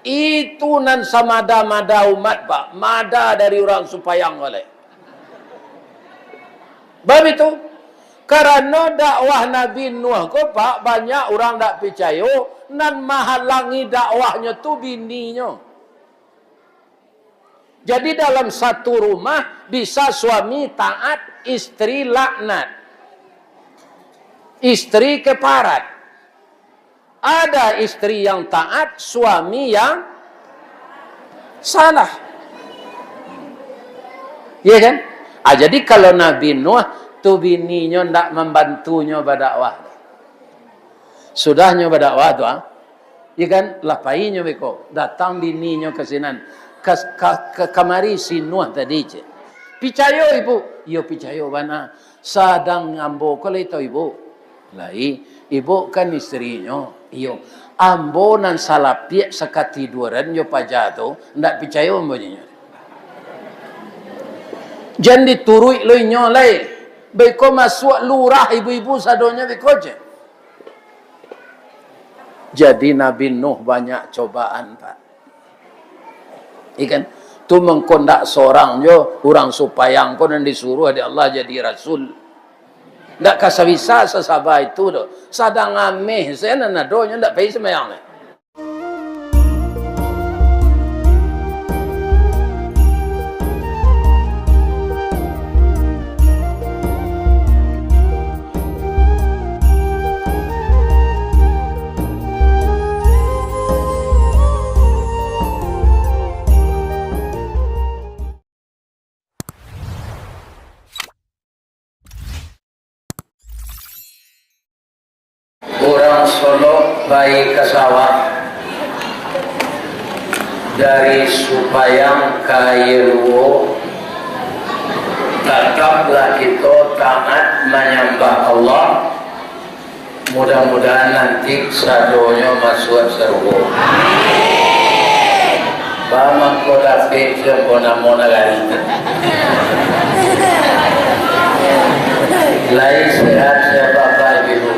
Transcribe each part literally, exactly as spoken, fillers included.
Itu nan samada-mada umat, Pak. Mada dari urang Supayang ko lai. Bab itu, karano dakwah Nabi Nuh ko, Pak, banyak urang dak picayo, nan mahalangi dakwahnyo tu bininyo. Jadi, dalam satu rumah bisa suami taat, istri laknat, istri keparat. Ada istri yang taat, suami yang salah. Iya kan? Ah, jadi kalau Nabi Nuh tu bininyo ndak mambantunyo badakwah. Sudahnyo badakwah tu, ah, iya kan, lah painyo beko, datang bininyo ka sinan, ka, ka, ka, kamari si Nuh tadi, cek. Picayo ibu? Iyo, picayo bana. Sadang ambo ko lai tau ibu. Lai, ibu kan istrinyo. Iyo. Ambo nan salapiak sakatiduran jo paja tu, ndak picayo ambo jo inyo. Jan dituruik lo inyo lai. Beko masuak lurah ibu-ibu sadonyo beko je. Jadi Nabi Nuh banyak cobaan, Pak. Ikan tu mangko ndak sorang jo urang Supayang ko nan disuruah dek Allah jadi rasul. Ndak ka sabisa sasaba itu doh. Sadang ameh se nan adonyo ndak pai sumbayang lai. Urang Solok pai ka sawah, dari Supayang ka Aia Luo, tataplah kito taat manyambah Allah. Mudah-mudahan nanti sadonyo masuak sarugo. Ba mangko dapek siapo namo nagari tu? Lai sehat-sehat Bapak Ibu.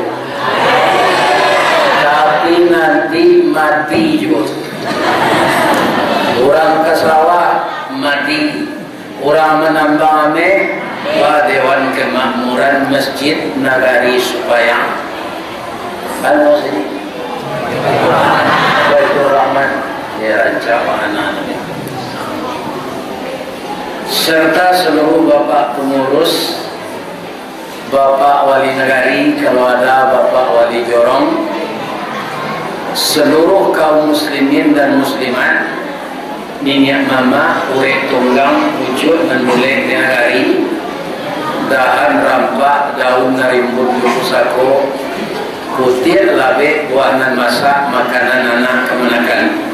Tapi nanti mati juo. Urang ka sawah mati. Urang manambang ameh, ba Dewan Kemakmuran Masjid Nagari Supayang. Anu sini. Baiturrahman. Ya, rancak anak-anak. Serta seluruh Bapak Pengurus, Bapak Wali Nagari, kalau ada Bapak Wali Jorong, seluruh kaum muslimin dan muslimat, niniak mamak, urek tunggang, pucuak nan bulek di nagari, dahan rampak, daun nan rimbun di pusako, kutiak labek, buah nan masak, makanan anak kamanakan.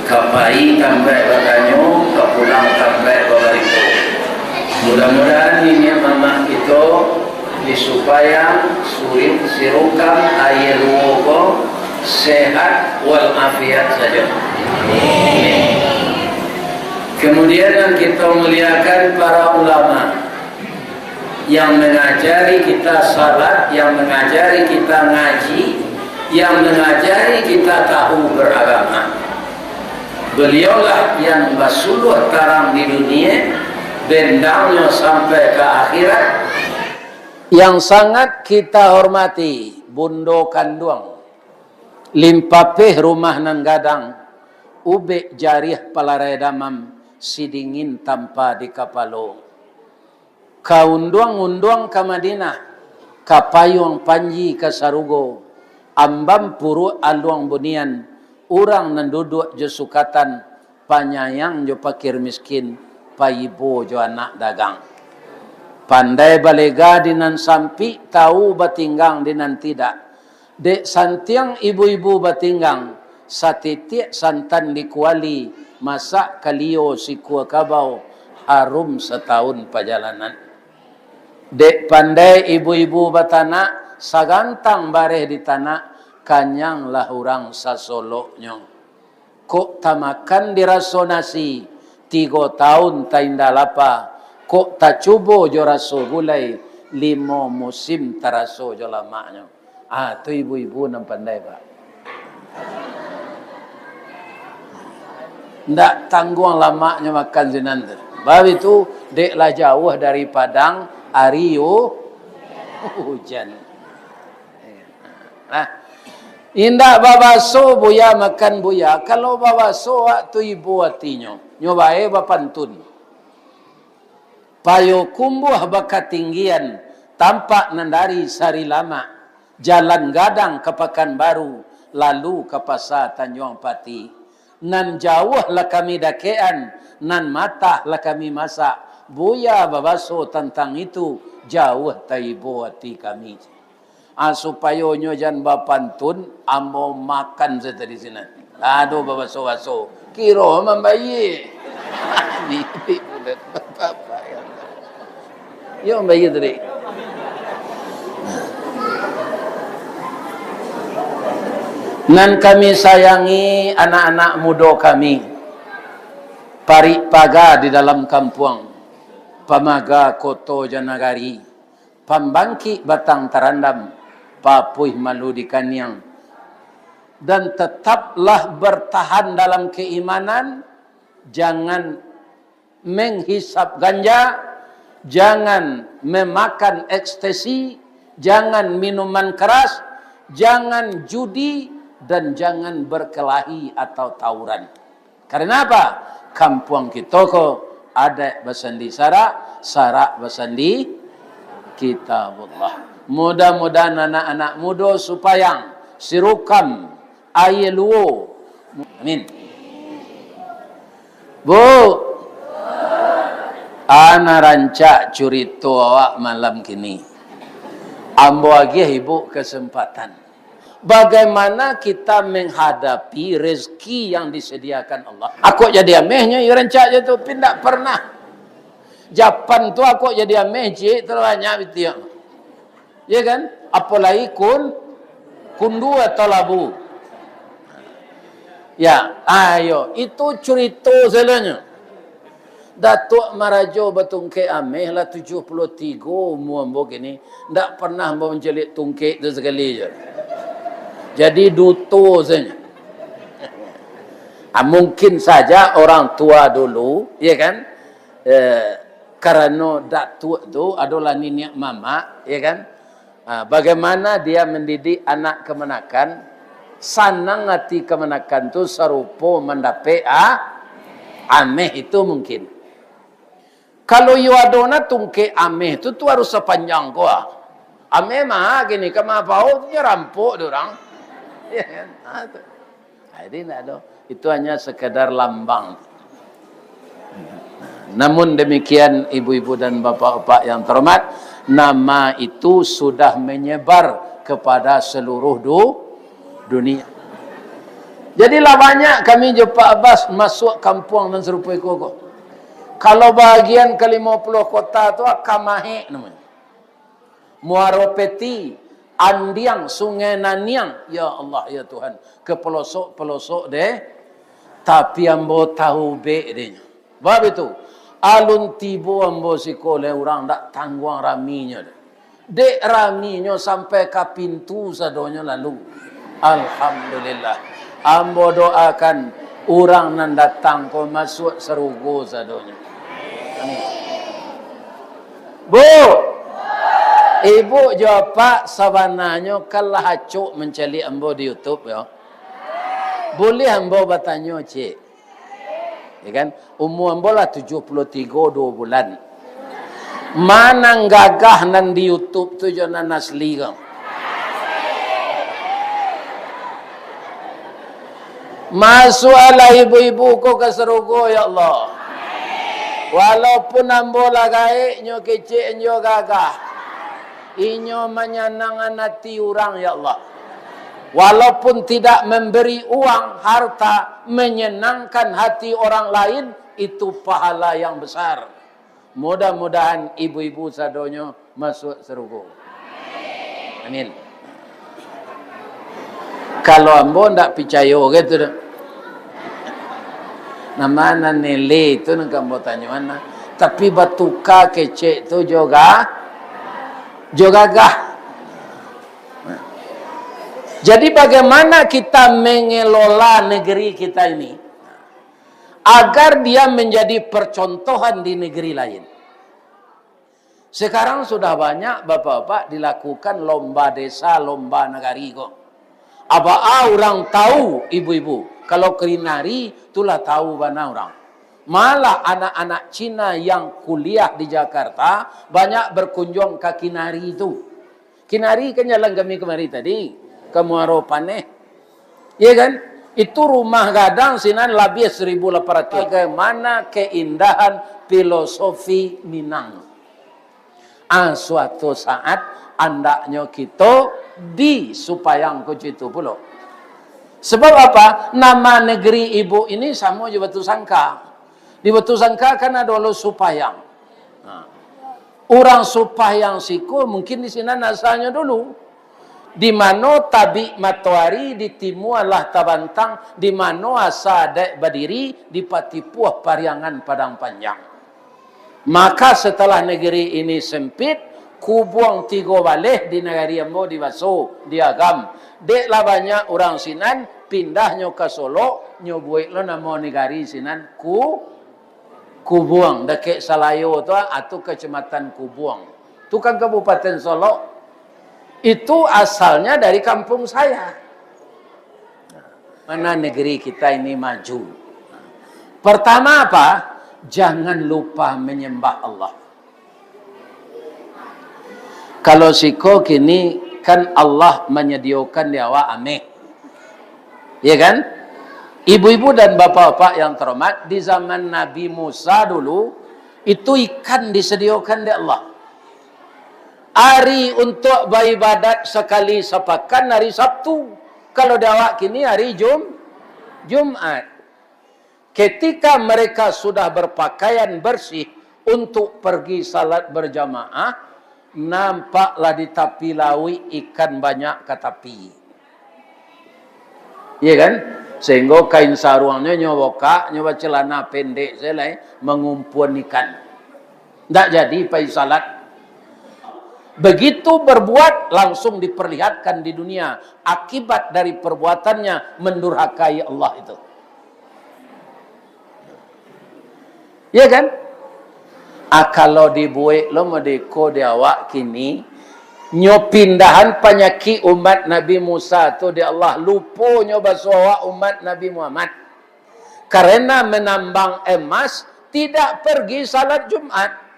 Ka pai tampaik batanyo, ka pulang tampaik babarito. Mudah-mudahan niniak mamak kito di Supayang, Surin, Sirukam, Aia Luo ko sehat wal afiat sajo. Amin. Kemudian, nan kito muliakan, para ulama yang mengajari kita salat, yang mengajari kita ngaji, yang mengajari kita tahu beragama. Beliaulah yang basuluah tarang di dunia, bendangnyo sampai ka akhirat. Yang sangat kita hormati, Bundo Kanduang, limpapeh rumah nan gadang, ubek jariah palarai damam, sidingin tampa di kapalo. Ka unduang-unduang ka Madinah, ka payuang panji ka sarugo, ambam puruak aluang bunian, urang nan duduak jo sukatan, panyayang jo pakir miskin, paibo jo anak dagang. Pandai balega di nan sampik, tau batinggang di nan tidak. Dek santiang ibu-ibu batinggang, satitiak santan di kuali, masak kalio sikua kabau, harum satahun pajalanan. Dek pandai ibu-ibu batanak, sagantang bareh di tanak, kanyanglah urang sasoloknyo. Kok tamakan diraso nasi, tigo taun tainda lapa, kok tacubo jo raso gulai, limo musim taraso jo lamaknyo. Ah, tu ibu-ibu nan pandai, Pak. Ndak tangguang lamaknyo makan sinan tu. Bab itu, dek lah jauah dari padang ari hu-, hujan. Nah, indak babaso buya makan buya, kalau babaso awak tu ibo atinyo, nyo bae bapantun. Payokumbuah bakatinggian, tampak nan dari Sarilamak, jalan gadang ka Pakanbaru, lalu ka Pasa Tanjuang Pati. Nan jauah lah kami dakekan, nan matah lah kami masak. Buya babaso tantang itu, jauah taibo ati kami. Ah, supayo nyo jan bapantun, ambo makan sajo di sinan. Ado babaso-baso. Kiro mambayie. Bibik bulat bapak yang. Yo, mambayie tadi. Nan kami sayangi anak-anak mudo kami, parik paga di dalam kampuang, pamaga koto jo nagari, pambangkik batang tarandam, papuih malu di kaniang, dan tetaplah bertahan dalam keimanan, jangan menghisap ganja, jangan memakan ekstasi, jangan minuman keras, jangan judi, dan jangan berkelahi atau tawuran. Karena apa? Kampuang kito ko, adaik basandi sarak, sarak basandi Kitabullah. Mudah-mudahan anak-anak mudo Supayang, Sirukam, Aie Luo. Amin. Bu, ana rancak curito awak malam kini. Ambo agiah ibu kesempatan. Bagaimana kita menghadapi rezeki yang disediakan Allah? Akok jadi amehnyo, iyo rancak je tu, tapi ndak pernah. Japan tu akok jadi ameh, ciek, terlalu banyak bitiak. Ya kan? Apalagi kun, kundu atau labu. Ya, ayo, itu curito sajonyo. Datuak Marajo batungkek ameh lah tujuah puluah tigo umua ambo kini, ndak pernah ambo mancaliak tungkek tu sakali juo. Jadi duto sajo. Ah, mungkin saja orang tua dulu, ya kan? Eh, karano datuak tu adolah niniak mamak, ya kan? Ah, bagaimana dia mendidik anak kamanakan, sanang ati kamanakan tu sarupo mandapek a-, ameh itu mungkin. Kalau iyo ado na tungkek ameh tu, tu harus sapanjang ko ah. Ameh mah kini ka mapau tu nyo rampok dek urang. Ya kan? Ah, tu. Ah, jadi ndak ado. Itu hanya sekedar lambang. Namun demikian, ibu-ibu dan bapak-bapak yang terhormat, nama itu sudah menyebar kepada seluruh du-, dunia. Jadi lah banyak kami jo Pak Abbas masuak kampuang nan sarupo iko ko. Kalau bahagian ka limo puluah kota tu, ah, Kamahek namonyo. Muaro Peti, Andiang, Sungai Naniang. Ya Allah, ya Tuhan. Ka palosok-palosok deh. Tapi ambo tahu bek deh nyo. Bab itu, alun tibo ambo siko leh urang ndak tangguang raminyo deh. Dek raminyo sampai ka pintu sadonyo lalu. Alhamdulillah. Ambo doakan urang nan datang ko masuak sarugo sadonyo. Amin. Bu, ibu jo apak sabananyo kan lah acok mancaliak ambo di YouTube yo. Buliah ambo batanyo, cik? Ya kan? Umua ambo lah tujuah puluah tigo duo bulan. Ma nan gagah nan di YouTube tu jo nan asli ko? Masuaklah ibu-ibu ko ka sarugo, ya Allah. Walaupun ambo lah gaek, nyo kecek, nyo gagah. Inyo manyanangkan ati urang, ya Allah. Walaupun tidak memberi uang, harta, menyenangkan hati orang lain, itu pahala yang besar. Mudah-mudahan ibu-ibu sadonyo masuak sarugo. Amin. Kalau ambo ndak picayo gitu doh. Nama nan nilai itu nan ka ambo tanyoan nah. Tapi batuka kecek tu jo ga-, jo gagah. Jadi bagaimana kita mengelola negeri kita ini? Agar dia menjadi percontohan di negeri lain. Sekarang sudah banyak, bapak-bapak, dilakukan lomba desa, lomba nagari ko. Apo a urang tahu, ibu-ibu? Kalau kinari, tu lah tahu bana urang. Malah anak-anak Cina yang kuliah di Jakarta, banyak berkunjung ka kinari tu. Kinari kan jalan kami kamari tadi, ka Muaro Paneh. Iya kan? Itu rumah gadang sinan labiah seribu lapan ratus. Bagaimana keindahan filosofi Minang. Ah, suatu saat, andaknyo kito di Supayang ko cito pulo. Sebab apa? Nama negeri ibu ini samo jo Batusangka. Di Batusangka kan ado lo Supayang. Nah, urang Supayang siko mungkin di sinan asalnyo dulu. Di mano tabik matoari, di timua lah tabantang, di mano asa adaik badiri, di Patipuah Pariangan Padang Panjang. Maka, setelah negeri ini sempit, Kubuang Tigo Baleh di nagari ambo di Baso, di Agam. Dek lah banyak urang sinan, pindahnyo ka Solok, nyo buek lo namo nagari sinan, Ku-, Kubuang, dakek Salayo tu, ah, tu Kecamatan Kubuang. Tu kan Kabupaten Solok. Itu asalnya dari kampung saya. Mana negeri kita ini maju. Pertama apa? Jangan lupa menyembah Allah. Kalau siko kini kan Allah menyediakan di awak ameh. Ya kan? Ibu-ibu dan bapak-bapak yang terhormat, di zaman Nabi Musa dulu, itu ikan disediakan dek Allah. Ari untuk baibadat sakali sapakan ari Sabtu. Kalau di awak kini ari Jum-, Jumat. Ketika mereka sudah berpakaian bersih untuk pergi salat berjamaah, nampaklah di tapi lauik ikan banyak ka tapi. Iya kan? Sehingga kain saruangnyo nyo bokak, nyo bacelana pendek sajo lai, mangumpuan ikan. Ndak jadi pai salat. Begitu berbuat, langsung diperlihatkan di dunia akibat dari perbuatannya mendurhakai Allah itu. Ya kan? Ah, kalau dibuek lo modeko di awak kini, nyo pindahan panyakik umat Nabi Musa tu di Allah, lupo nyo baso awak umat Nabi Muhammad. Karena menambang emas, tidak pergi salat Jumat.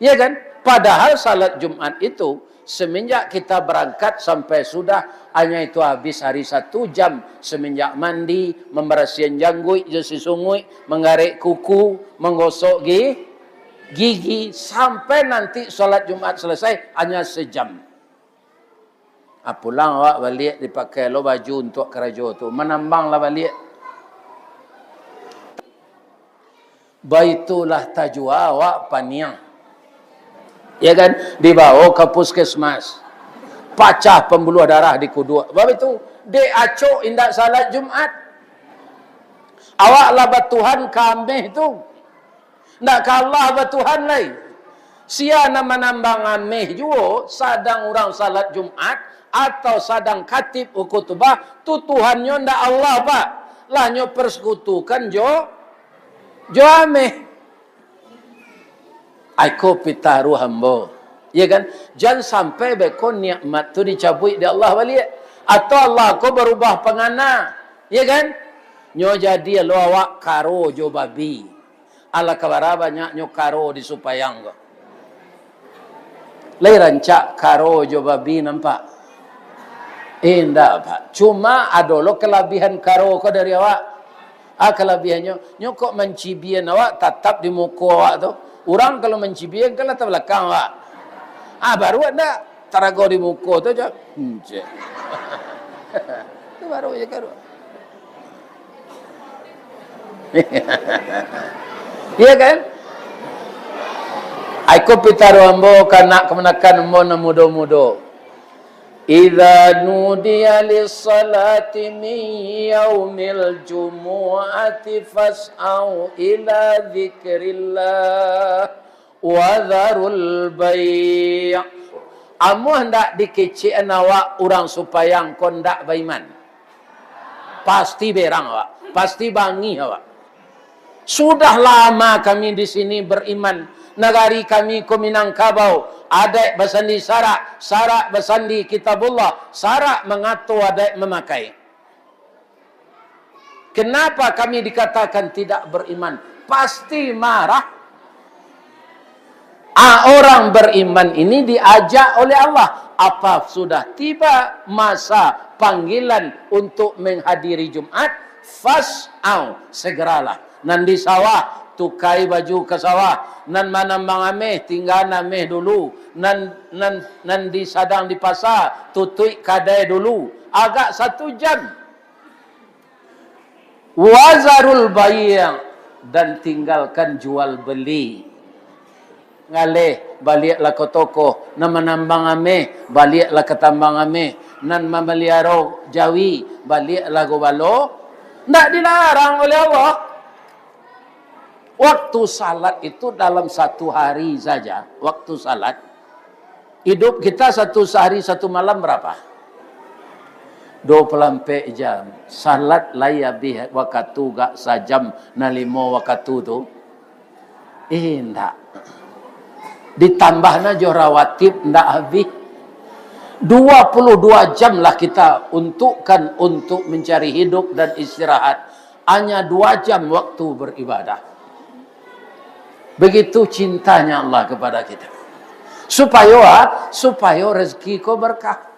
Ya kan? Padahal salat Jumat itu, semenjak kita berangkat sampai sudah, hanya itu habis hari satu jam. Semenjak mandi, membersihan jangguik jo sisunguik, menggarek kuku, menggosok gi-, gigi, sampai nanti salat Jumat selesai, hanya sejam. Ah, pulang awak baliak, dipakai lo baju untuak karajo tu. Manambang lah baliak. Baitulah tajua awak paniang. Ya kan? Dibawa ka puskesmas. Pacah pembuluh darah di kuduak. Baitu, dek acok indak salat Jumat. Awak lah batuhan ka ameh tu. Ndak ka Allah batuhan lai. Sia nan manambang ameh juo, sadang urang salat Jumat, atau sadang khatib khutubah, tu Tuhannyo ndak Allah, Pak. Lah nyo persekutukan jo, jo ameh. Ai ko pitaruah ambo. Ya kan? Jan sampai beko nikmat tu dicabuik dek Allah baliak. Atau Allah ko barubah pangana. Ya kan? Nyo jadi lo awak karo jo babi. Alah, ka bara banyaknyo karo di Supayang ko. Lai rancak karo jo babi nampak? Indak, Pak. Cuma ado lo kalabihan karo ko dari awak. Ah, kalabihannyo, nyo kok mancibian awak tatap di muko awak tu. Urang kalau mancibian kan lah tabalakang awak. Ah, baru ndak tarago di muko tu je. Hmm, cek. Tu baru je karo. Iya kan? Ai ko pitaruah ambo ka anak kamanakan ambo nan mudo-mudo. "Idza nudiya lis-salati min yaumil jumu'ati fas'au ila dzikrillah wa dzarul bai'." Amuah ndak dikecekan awak urang Supayang ko ndak baiman. Pasti berang awak, pasti bangih awak. Sudah lama kami di sini beriman. Nagari kami ko Minangkabau, adaik basandi sarak, sarak basandi Kitabullah, sarak mangato adaik mamakai. Kenapa kami dikatakan tidak beriman? Pasti marah. Ah, orang beriman ini diajak oleh Allah. Apa sudah tiba masa panggilan untuk menghadiri Jumat, fas'au, segeralah. Nan di sawah, tukai baju ka sawah. Nan manambang ameh, tinggaan ameh dulu. Nan, nan, nan di sadang di pasa, tutuik kadai dulu. Agak satu jam. Wazarul bai', dan tinggalkan jual beli. Ngaleh, baliaklah ka toko. Nan manambang ameh, baliaklah ka tambang ameh. Nan mamaliaro jawi, baliaklah gobalo. Ndak dilarang oleh Allah. Waktu salat itu dalam satu hari saja, waktu salat, hidup kita satu sehari satu malam berapa? Dua puluh ampek jam. Salat lai habih wakatu gak sajam, nan limo wakatu tu? Indak. Ditambah na jo rawatib, ndak habih. Dua puluh dua jam lah kita untukkan untuk mencari hidup dan istirahat. Hanya dua jam waktu beribadah. Begitu cintanya Allah kepada kita. Supayo, ah, supayo rezeki ko berkah.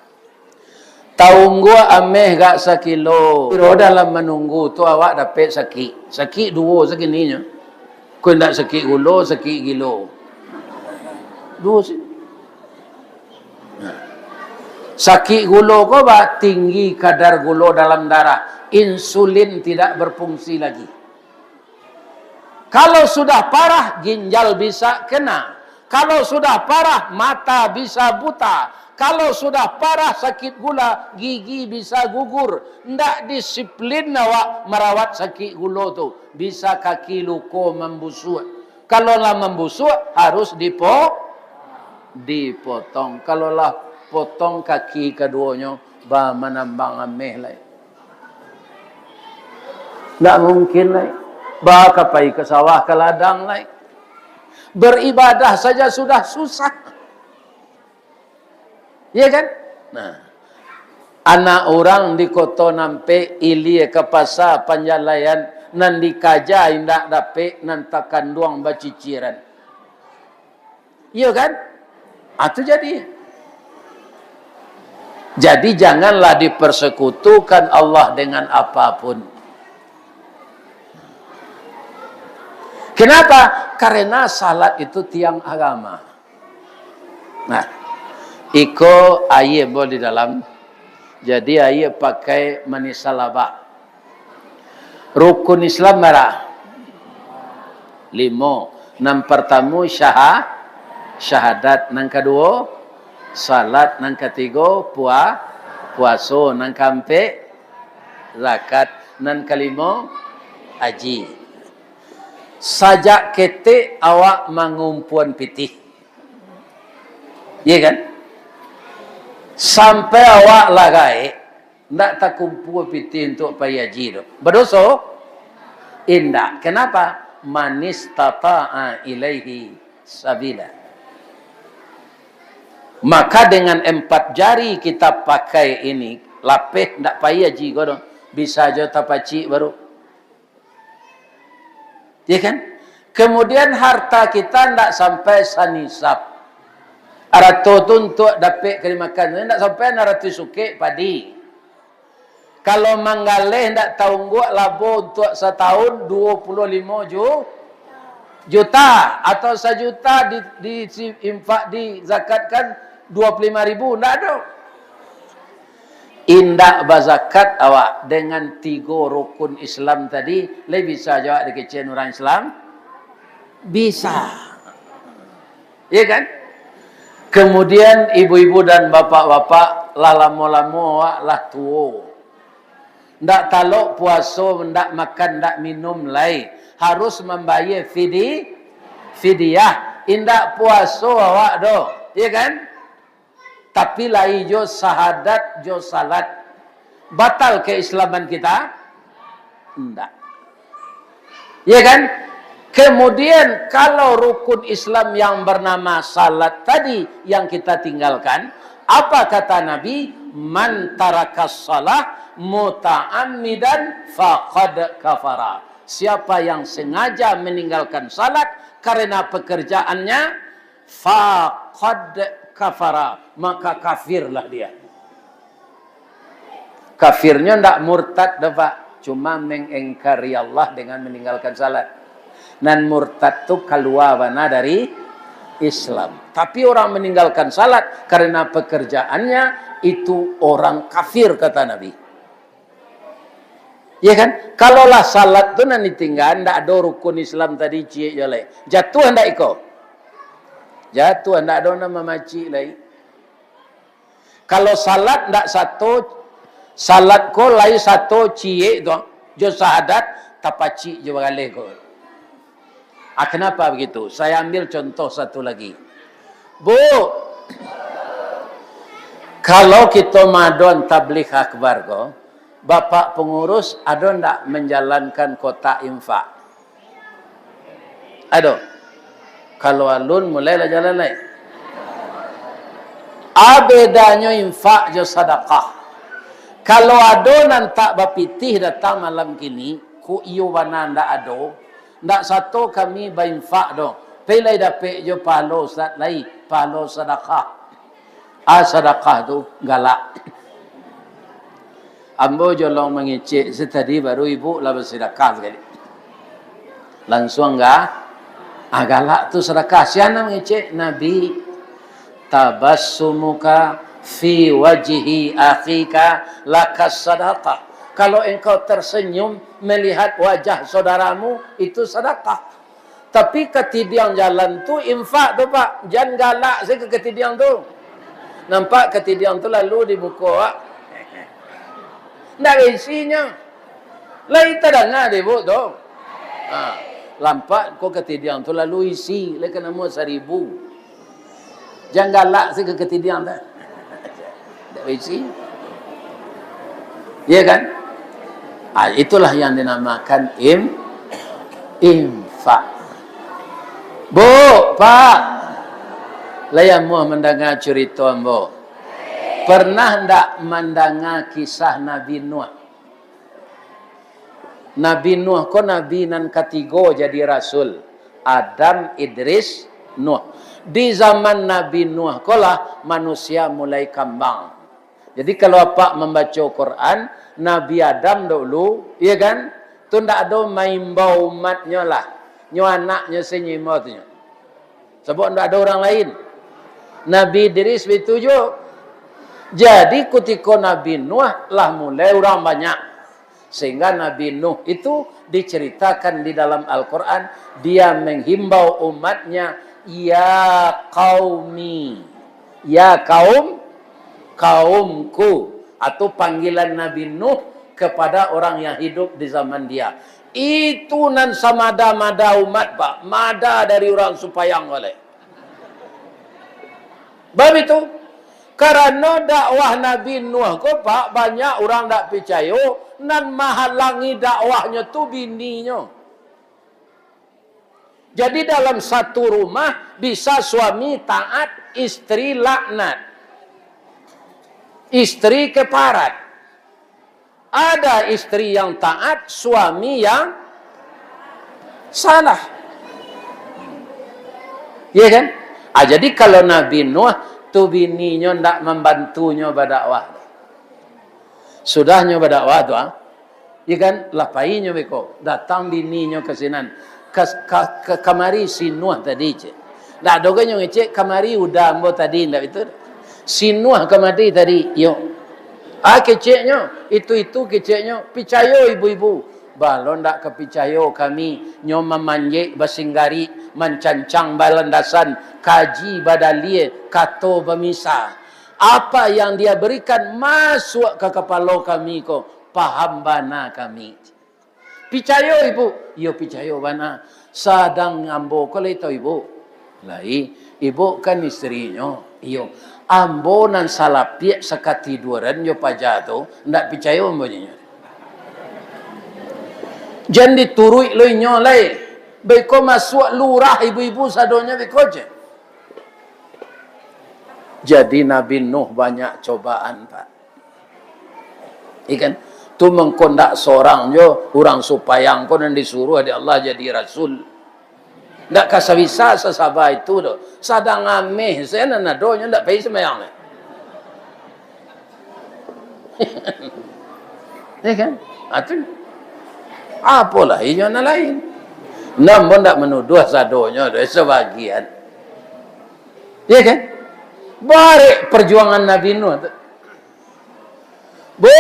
Taungguak ameh gak sakilo. Kiro dalam manunggu tu awak dapek sakik. Sakik duo sakininyo. Ko indak sakik gulo, sakik gilo. Duo si. Nah. Sakik gulo ko ba tinggi kadar gulo dalam darah. Insulin tidak berfungsi lagi. Kalau sudah parah, ginjal bisa kena. Kalau sudah parah, mata bisa buta. Kalau sudah parah sakit gula, gigi bisa gugur. Ndak disiplin awak marawat sakit gulo tu, bisa kaki luko mambusuak. Kalau lah mambusuak, harus dipo-, dipotong. Kalau lah potong kaki kaduonyo, ba manambang ameh lai. Ndak mungkin lai. Ba ka pai ka sawah, ka ladang lai. Beribadah saja sudah susah. Iya kan? Nah. Anak urang di koto nampek, ilia ka pasa Panjalaian, nan dikaja indak dapek, nan takanduang baciciran. Iyo kan? Ah, tu jadi. Jadi, janganlah dipersekutukan Allah dengan apapun. Kenapa? Karena salat itu tiang agama. Nah, iko aia bo di dalam. Jadi, aia pakai manisal abah. Rukun Islam bara? Limo. Nan partamo syaha-, syahadat. Nan kaduo, salat. Nan katigo, pua-, puaso. Nan kaampek, zakat. Nan kalimo, haji. Sajak ketek awak mangumpuan pitih. Iya kan? Sampai awak lah gaek, ndak takumpua pitih untuak pai haji tu. Badoso? Indak. Kenapa? Manistata'a ilaihi sabila. Maka dengan empat jari kita pakai ini, lapeh ndak pai haji ko doh. Bisa jo tapacik baru. Ya kan? Kemudian harta kita ndak sampai sanisab. Arato tu untuak dapek ka dimakan, ndak sampai anam ratuih sukek padi. Kalau manggaleh ndak taungguak labo untuak satahun duo puluah limo ju-, juta, atau sajuta di, di si-, infak, dizakatkan duo puluah limo ribu, ndak ado. Indak bazakat awak dengan tigo rukun Islam tadi, lai bisa jo awak dikecekan urang Islam? Bisa. Iya kan? Kemudian ibu-ibu dan bapak-bapak, lah lamo-lamo awak lah tuo. Ndak talok puaso, ndak makan, ndak minum lai. Harus mambayar fidi-, fidyah. Indak puaso awak doh. Iya kan? Tapi lai jo syahadat, jo salat. Batal keislaman kita? Ndak. Ya kan? Kemudian, kalau rukun Islam yang bernama salat tadi yang kita tinggalkan, apa kata Nabi? "Man tarakas salah muta'ammidan faqad kafara." Siapa yang sengaja meninggalkan salat karena pekerjaannya, faqad kafara, maka kafirlah dia. Kafirnyo ndak murtad doh, Pak. Cuma mengingkari Allah dengan meninggalkan salat. Nan murtad tu kalua bana dari Islam. Tapi orang meninggalkan salat karena pekerjaannya, itu orang kafir, kata Nabi. Ya kan? Kalau lah salat tu nan ditinggal, ndak ado rukun Islam tadi ciek jo lai. Jatuah ndak iko? Jatuah, ndak ado nan mamacik lai. Kalau salat ndak sato, salat ko lai sato ciek tu, jo sahadat, tapacik jo baraleh ko. Ah, kenapa begitu? Saya ambil contoh satu lagi. Bu, kalau kito madon tabligh akbar ko, bapak pengurus ado ndak menjalankan kotak infak? Ado. Kalau alun, mulailah jalan lai. A bedanyo infak jo sadakah. Kalau ado nan tak bapitih datang malam kini, ko iyo bana ndak ado, ndak sato kami bainfak doh. Pai lai dapek jo pahalo ustaz lai, pahalo sadakah. A sadakah tu galak. Ambo jolong mangecek, se tadi baru ibu lah basadakah sakali. Lansuang ga, ah, galak tu sadakah. Sia nan mangecek, Nabi, "Tabassumuka fi wajhi akhika lakas sadakah." Kalau engkau tersenyum melihat wajah saudaramu, itu sadakah. Tapi katidiang jalan tu infak tu, Pak. Jan galak se ka katidiang tu. Nampak katidiang tu lalu di muko awak. Ndak isinyo. Lai tadanga dek ibu tu. Ha, lampak ko katidiang tu lalu isi, lai ka namuah saribu. Jan galak se ka katidiang tu. Ndak bisi. Ya kan? Ah, itulah yang dinamakan im-, infak. Bu, Pak, lai amuah mandanga curito ambo? Pernah ndak mandanga kisah Nabi Nuh? Nabi Nuh ko nabi nan katigo jadi rasul. Adam, Idris, Nuh. Di zaman Nabi Nuh ko lah manusia mulai kambang. Jadi, kalau apak mambaco Quran, Nabi Adam dahulu, iya kan? Tu ndak ado maimbau umatnyo lah. Nyo anaknyo se nyo imbau tu nyo. Sabab ndak ado urang lain. Nabi Idris baitu juo. Jadi, kutiko Nabi Nuh lah mulai urang banyak. Sehingga Nabi Nuh itu diceritakan di dalam Al-Quran, dia menghimbau umatnya, "Ya qaumi, ya kaum, kaumku," atau panggilan Nabi Nuh kepada orang yang hidup di zaman dia. Itu nan samada-mada umat, Pak, mada dari urang Supayang ko lai. Bab itu, karano dakwah Nabi Nuh ko, Pak, banyak urang dak picayo, nan mahalangi dakwahnyo tu bininyo. Jadi, dalam satu rumah bisa suami taat, istri laknat, istri keparat. Ada istri yang taat, suami yang salah. Iya kan? Ah, jadi kalau Nabi Nuh tu bininyo ndak mambantunyo badakwah. Sudahnyo badakwah tu, ah, iya kan, lah painyo beko, datang bininyo ka sinan. Ka, ka, ka, kamari si Nuh tadi, cek. Ndak ado kan nyo ngecek, "Kamari uda ambo tadi," ndak itu. "Si Nuh kamari tadi," iyo. Ah, keceknyo, itu-itu keceknyo, picayo ibu-ibu. Balo ndak ka picayo kami, nyo mamanjek basinggarik, mancancang balandasan, kaji badalie, kato bamisa. Apa yang dia berikan masuak ka kapalo kami ko, paham bana kami. Picayo ibu? Iyo, picayo bana. Sadang ambo ko lai tau ibu? Lai, ibu kan istrinyo. Iyo. Ambo nan salapiak sakatiduran jo paja tu, ndak picayo ambo nyo. Jan dituruik lo inyo lai. Beko masuak lurah ibu-ibu sadonyo beko je. Jadi Nabi Nuh banyak cobaan, Pak. Ikan tu mangko ndak sorang jo urang Supayang ko nan disuruah dek Allah jadi rasul. Ndak ka sabisa sasaba itu doh. Sadang ameh se nan ado nyo ndak pai sumbayang lai. Ya kan? Atu. Apolah inyo nan lain. Nan pun ndak manuduah sadonyo doh, sabagian. Ya kan? Barek perjuangan Nabi Nuh tu. Bu,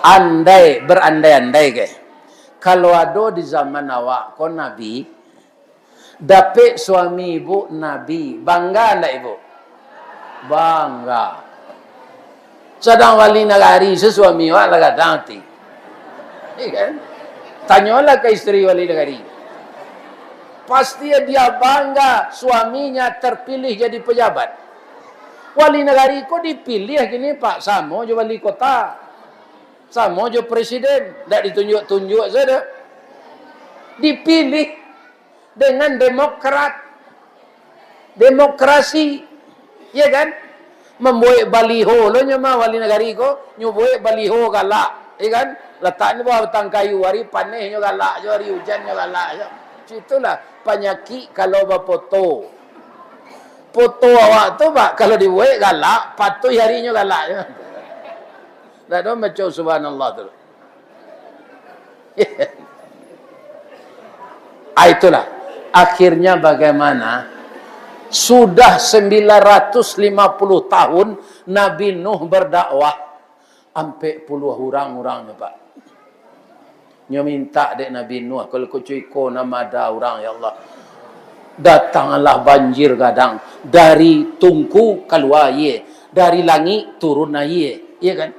andai, berandai-andai ke, kalau ado di zaman awak ko nabi, dapek suami ibu nabi, bangga ndak ibu? Bangga. Sadang wali nagari se suami awak lah gadang ati. Iya kan? Tanyolah ka isteri wali nagari. Pasti dia bangga suaminya terpilih jadi pejabat. Wali nagari ko dipilih kini, Pak, samo jo wali kota. Samo jo presiden, ndak ditunjuk-tunjuk sajo. Dipilih dengan demokrat. Demokrasi. Ya kan? Mambuek baliho lo nyo mah wali nagari ko, nyo buek baliho galak, ya kan? Latak di bawah batang kayu, ari paneh nyo galak jo, ari ujan nyo galak jo. Itulah panyakik kalau bapoto. Poto awak tu, Pak, kalau dibuek galak, patuih arinyo galak jo. Ndak ado baco subhanallah tu. Ah, itulah. Akhirnya bagaimana? Sudah sembilan ratus lima puluh tahun Nabi Nuh berdakwah, ampek puluah urang urangnyo, Pak. Nyo mintak dek Nabi Nuh, kalau kucu iko nan mada urang, ya Allah. Datanglah banjir gadang, dari tungku kalua aie, dari langik turun aie, iya kan?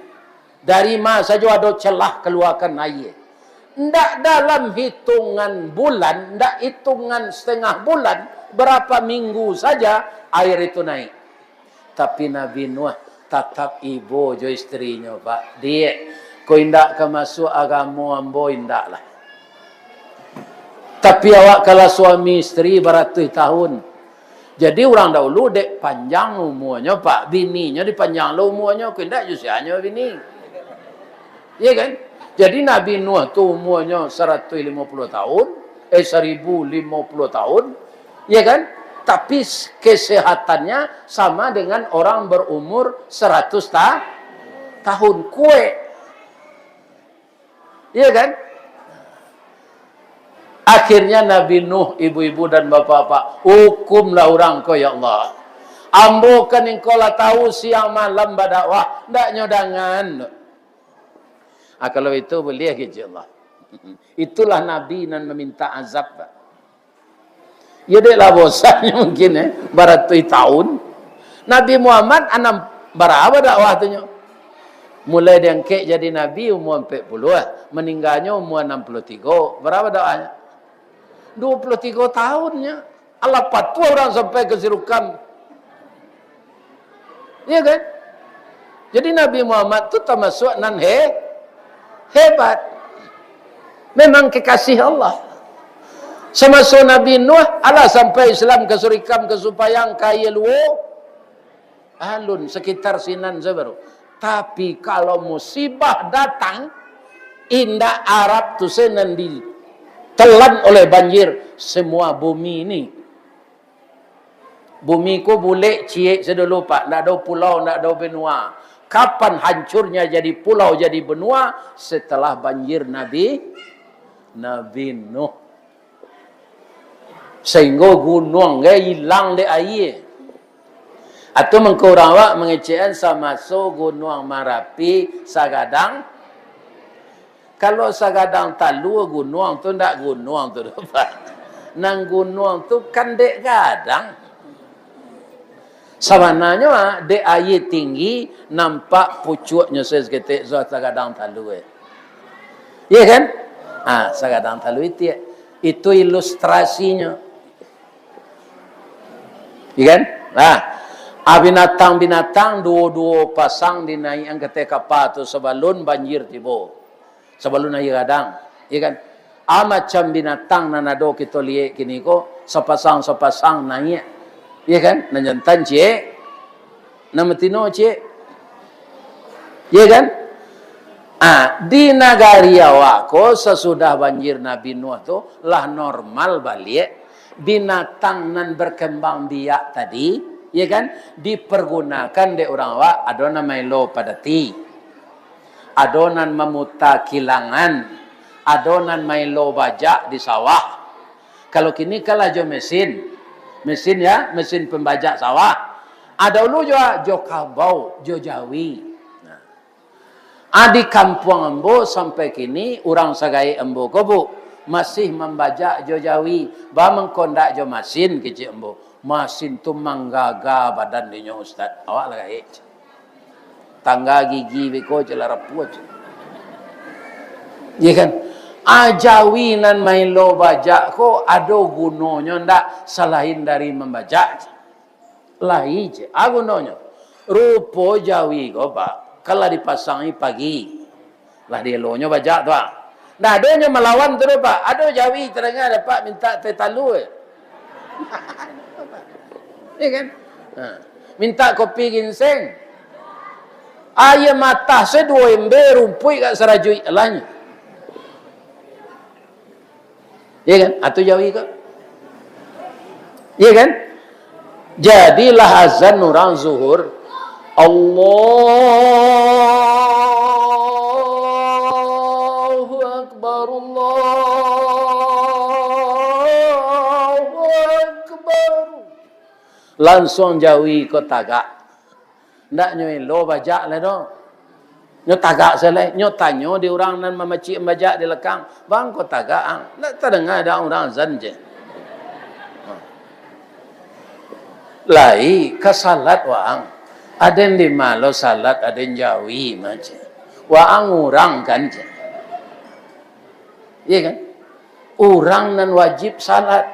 Dari ma sajo ado celah, kaluakan aie. Ndak dalam hitungan bulan, ndak hitungan setengah bulan, berapa minggu saja air itu naik. Tapi Nabi Nuh tatap ibo jo isterinyo, Pak. "Diak, ko indak ka masuak agamo ambo, indaklah. Tapi awak kalah suami isteri baratuih tahun." Jadi, urang dahulu dek panjang umuanyo, Pak, bininyo dipanjang lo umuanyo, ko indak jo sianyo bini. Iya kan? Jadi, Nabi Nuh tu umuanyo saratuih limo puluah tahun, eh, saribu limo puluah tahun, iya kan? Tapi s-, kesehatannya sama dengan orang berumur seratus ta-, tahun, kuek. Iya kan? Akhirnya Nabi Nuh, ibu-ibu dan bapak-bapak, "Hukumlah urang ko, ya Allah. Ambo kan Engkau lah tahu siang malam badakwah, ndak nyo dangan." Ah, kalau itu boleh, kecek Allah. Itulah Nabi nan meminta azab, Pak. Ya, dek lah bosannyo mungkin, eh, baratuih tahun. Nabi Muhammad anam, bara badakwah tu nyo. Mulai diangkek jadi nabi umua ampek puluah, maningganyo umua anam puluah tigo. Bara badakwahnyo? Duo puluah tigo tahunnyo. Alah patuah urang sampai ka Sirukam. Iya kan? Jadi Nabi Muhammad tu tamasuak nan he-, hebat. Memang kekasih Allah. Samaso Nabi Nuh, alah sampai Islam ka Surikam, ka Supayang, ka Aia Luo. Alun, sekitar sinan saja baru. Tapi kalau musibah datang, indak Arab tu se nan ditelan oleh banjir, semua bumi ni. Bumi ko bulek ciek sadulu, Pak. Ndak ado pulau, ndak ado benua. Kapan hancurnya jadi pulau, jadi benua? Setelah banjir Nabi, Nabi Nuh. Sahinggo gunuang gai ilang dek aia. Atau mangko urang awak mangecekan samaso Gunuang Marapi sagadang. Kalau sagadang talua gunuang tu ndak gunuang tu doh, Pak. Nan gunuang tu kan dek gadang. Sabananyo, ah, dek aia tinggi, nampak pucuaknyo saketek, sudah sagadang talua. Iya kan? Ah, sagadang talua itiak. Itu ilustrasinyo. Iya kan? Nah, ah, binatang-binatang duo-duo pasang dinaiakan ka ateh kapa tu sabalun banjir tibo. Sabalun aia gadang, ya kan? Ah, macam binatang nan ado kito liek kini ko, sapasang-sapasang naiak, ya kan? Nan jantan ciek, nan batino ciek, ya kan? Ah, di nagari awak ko, sasudah banjir Nabi Nuh tu, lah normal baliak. Binatang nan berkembang biak tadi, ya kan, dipergunakan dek urang awak, ado nan maelo padati, ado nan mamuta kilangan, ado nan maelo bajak di sawah. Kalau kini kan lah jo mesin, mesin ya, mesin pambajak sawah. Ado dulu jo, jo kabau, jo jawi. Nah. Ah, di kampuang ambo sampai kini, urang sagaek ambo ko, Bu, masih mambajak jo jawi. Ba mangko ndak jo masin, kecek ambo. Masin tu manggaga badan dinyo, Ustaz. Awak lah gaek. Tangga gigi beko je lah rapuah je. Ya kan? Ah, jawi nan maelo bajak ko ado gunonyo ndak salain dari mambajak? Lai je. Ah, gunonyo. Rupo jawi ko, Pak, kan lah dipasangi pagi. Lah dielonyo bajak tu, ah. Ndak ado nyo malawan tu doh, Pak. Ado jawi tadanga dapek mintak teh talua. Ya kan? Ha. Mintak kopi ginseng. Aia matah se duo embe rumpuik gak sarajuik alanyo. Ya kan? Atu jawi ko. Ya kan? Jadilah azan urang zuhur. Allahu Akbar, Allahu Akbar. Lansuang jawi ko tagak. Ndak nyo elo bajak lai doh. Nyo tagak se lai. Nyo tanyo di urang nan mamacik bajak di lakang, "Bang, ko tagak ang? Ndak tadanga dek ang urang azan je?" Ha. Lai ka salat waang. Aden di ma lo salat, aden jawi mah je. Waang urang kan je. Iya kan? Urang nan wajib salat,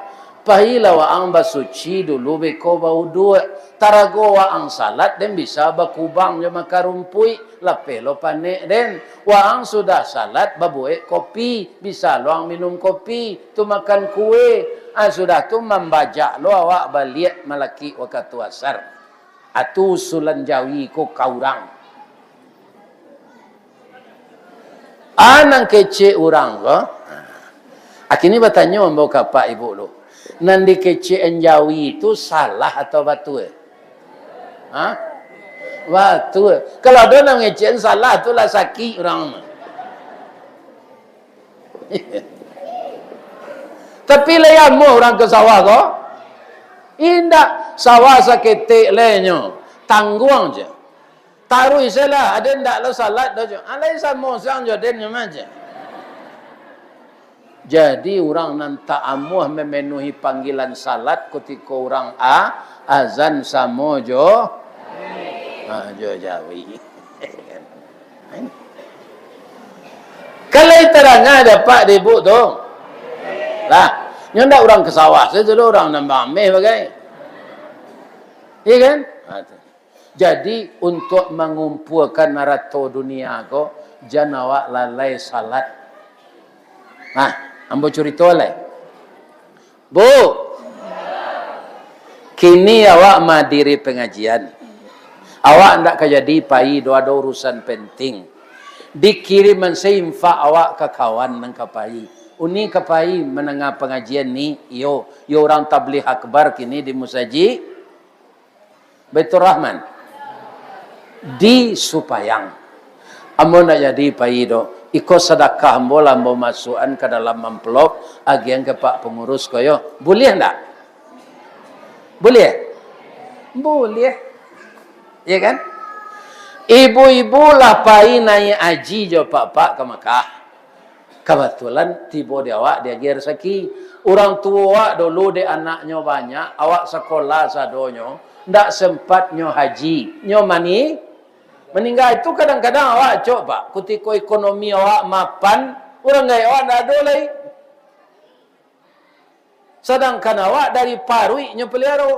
pailah waang basuci dulu beko bauduak. Tarago waang salat, den bisa bakubang jo makan rumpuik, lapeh lo panek den. Waang sudah salat babuek kopi, bisa lo ang minum kopi, tu makan kue. Ah, sudah tu mambajak lo awak baliak malakik wakatu asar. Atu usulan jawi ko ka urang. Ah, nan kecek urang ko. Ah, kini batanyo ambo ka apak ibuk lu. Nan dikecekan jawi tu salah atau batua? Ha? Batua. Kalau ado nan ngecekan salah tu lah sakik urang. Tapi lai amuah urang ka sawah ko? Indak. Sawah saketek lai nyo. Tangguang je. Taruih se lah, aden ndak lo salat doh, jo. Alai samo siang jo den nyo mah je. Jadi, urang nan tak amuah mamenuhi panggilan salat kutiko urang a-, azan samo jo, ha, jo jawi. Kan lai tadanga dapek di ibuk tu. Lah, nyo ndak urang ka sawah, sajo tu urang nan bameh bagai. Iya kan? Ha, tu. Jadi, untuak mangumpuakan arato dunia ko, jan awak lalai salat. Nah, ambo curito lai. Bu, kini awak mahadiri pangajian. Awak ndak ka jadi pai doh, ado urusan penting. Dikiriman se infak awak ka kawan nan ka pai. Uni ka pai mandanga pangajian ni, iyo, iyo urang tabligh akbar kini di musajik. Baiturrahman. Di Supayang. Ambo ndak jadi pai doh. Iko sadakah ambo lah ambo masuakan ka dalam amplop, agiahan ka pak pangurus ko yo. Buliah ndak? Buliah? Buliah. Ya kan? Ibu-ibu lah pai naiak haji jo pak-pak ka Makah. Kabatulan tibo di awak diagiah rasaki. Urang tuo awak dulu dek anaknyo banyak, awak sakolah sadonyo, ndak sempat nyo haji, nyo mani-, maningga. Itu kadang-kadang awak acok, Pak, kutiko ekonomi awak mapan, urang gaek awak ndak ado lai. Sadangkan awak dari paruik nyo paliaro.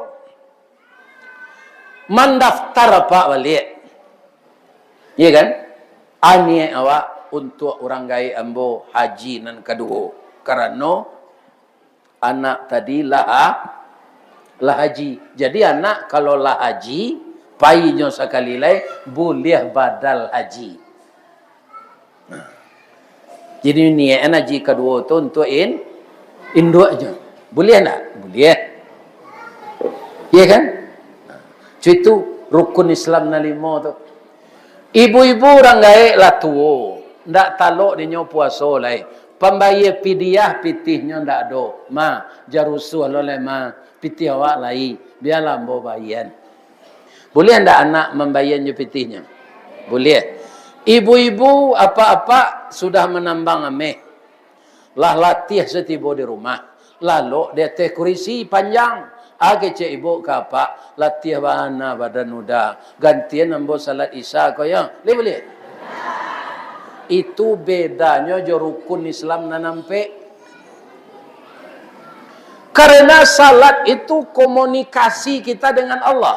Mandaftar apak baliak. Iya kan? Ah, niaik awak, untuak urang gaek ambo haji nan kaduo, karano anak tadi lah, lah haji. Jadi, anak kalau lah haji, painyo sakali lai, buliah badal haji. Nah. Jadi, niaik haji kaduo tu untuak in-, induaknyo. Buliah ndak? Buliah. Iya kan? Nah, itu rukun Islam nan limo tu. Ibu-ibu urang gaek lah tuo, ndak talok dinyo puaso lai. Pambayia pidiah pitihnyo ndak ado. Ma, jan rusuah lo lai, ma. Pitih awak lai, bialah ambo bayia. Buliah ndak anak mambayia jo pitihnyo? Buliah. Ibu-ibu, apak-apak sudah manambang ameh. Lah latiah satibo di rumah, lalok di ateh kurisi panjang. A kecek ibu ka apak, latiah bana badan uda, gantian ambo salat Isya ko yo. Lai buliah? Itu bedanyo jo rukun Islam nan ampek. Karena salat itu komunikasi kita dengan Allah.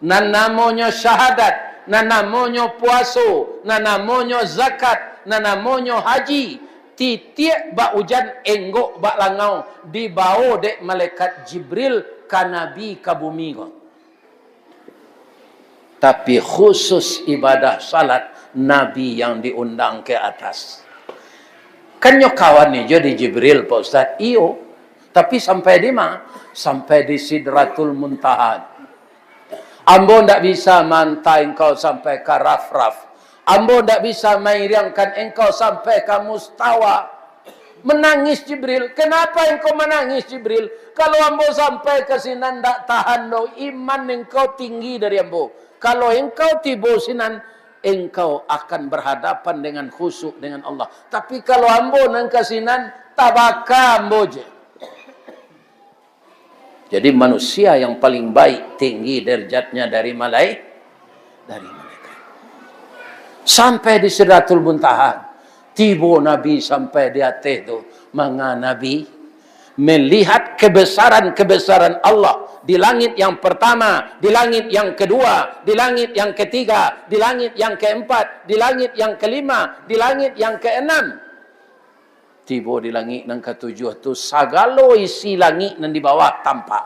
Nan namonyo syahadat, nan namonyo puaso, nan namonyo zakat, nan namonyo haji, titiak bak ujan, enggok bak langau, dibawo dek malaikat Jibril ka Nabi ka bumi ko. Tapi khusus ibadah salat, Nabi yang diundang ke atas. Kan nyo kawan jo di Jibril, Pak Ustaz? Iyo. Tapi sampai di ma? Sampai di Sidratul Muntaha. Ambo ndak bisa maanta engkau sampai ka raf-raf. Ambo ndak bisa mairiangkan engkau sampai ka mustawa. Manangih Jibril. Kenapa engkau manangih, Jibril? Kalau ambo sampai ka sinan, ndak tahan doh, iman engkau tinggi dari ambo. Kalau engkau tibo sinan, engkau akan berhadapan dengan khusyuk dengan Allah. Tapi kalau ambo nan ka sinan, tabaka ambo je. Jadi, manusia yang paling baik, tinggi derajatnya dari malai-, dari malaikat. Sampai di Sidratul Muntaha, tibo Nabi sampai di ateh tu, manga Nabi melihat kebesaran-kebesaran Allah di langit yang pertama, di langit yang kedua, di langit yang ketiga, di langit yang keempat, di langit yang kelima, di langit yang keenam. Tibo di langik nan katujuah tu, sagalo isi langik nan di bawah tampak.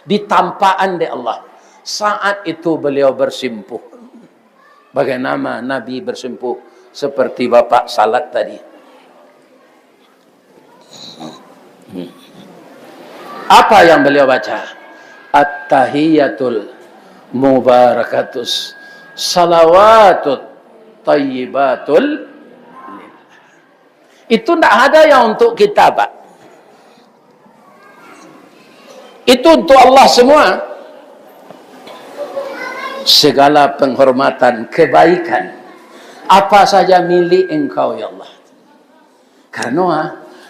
Ditampakan dek Allah. Saat itu beliau bersimpuh. Bagaimana Nabi bersimpuh? Seperti Bapak salat tadi. Apa yang beliau baca? At-tahiyatul mubarakatus salawatut tayyibatul. Itu ndak ada yang untuk kita, Pak. Itu untuk Allah semua. Segala penghormatan, kebaikan, apa saja milik Engkau, ya Allah. Karena, ah,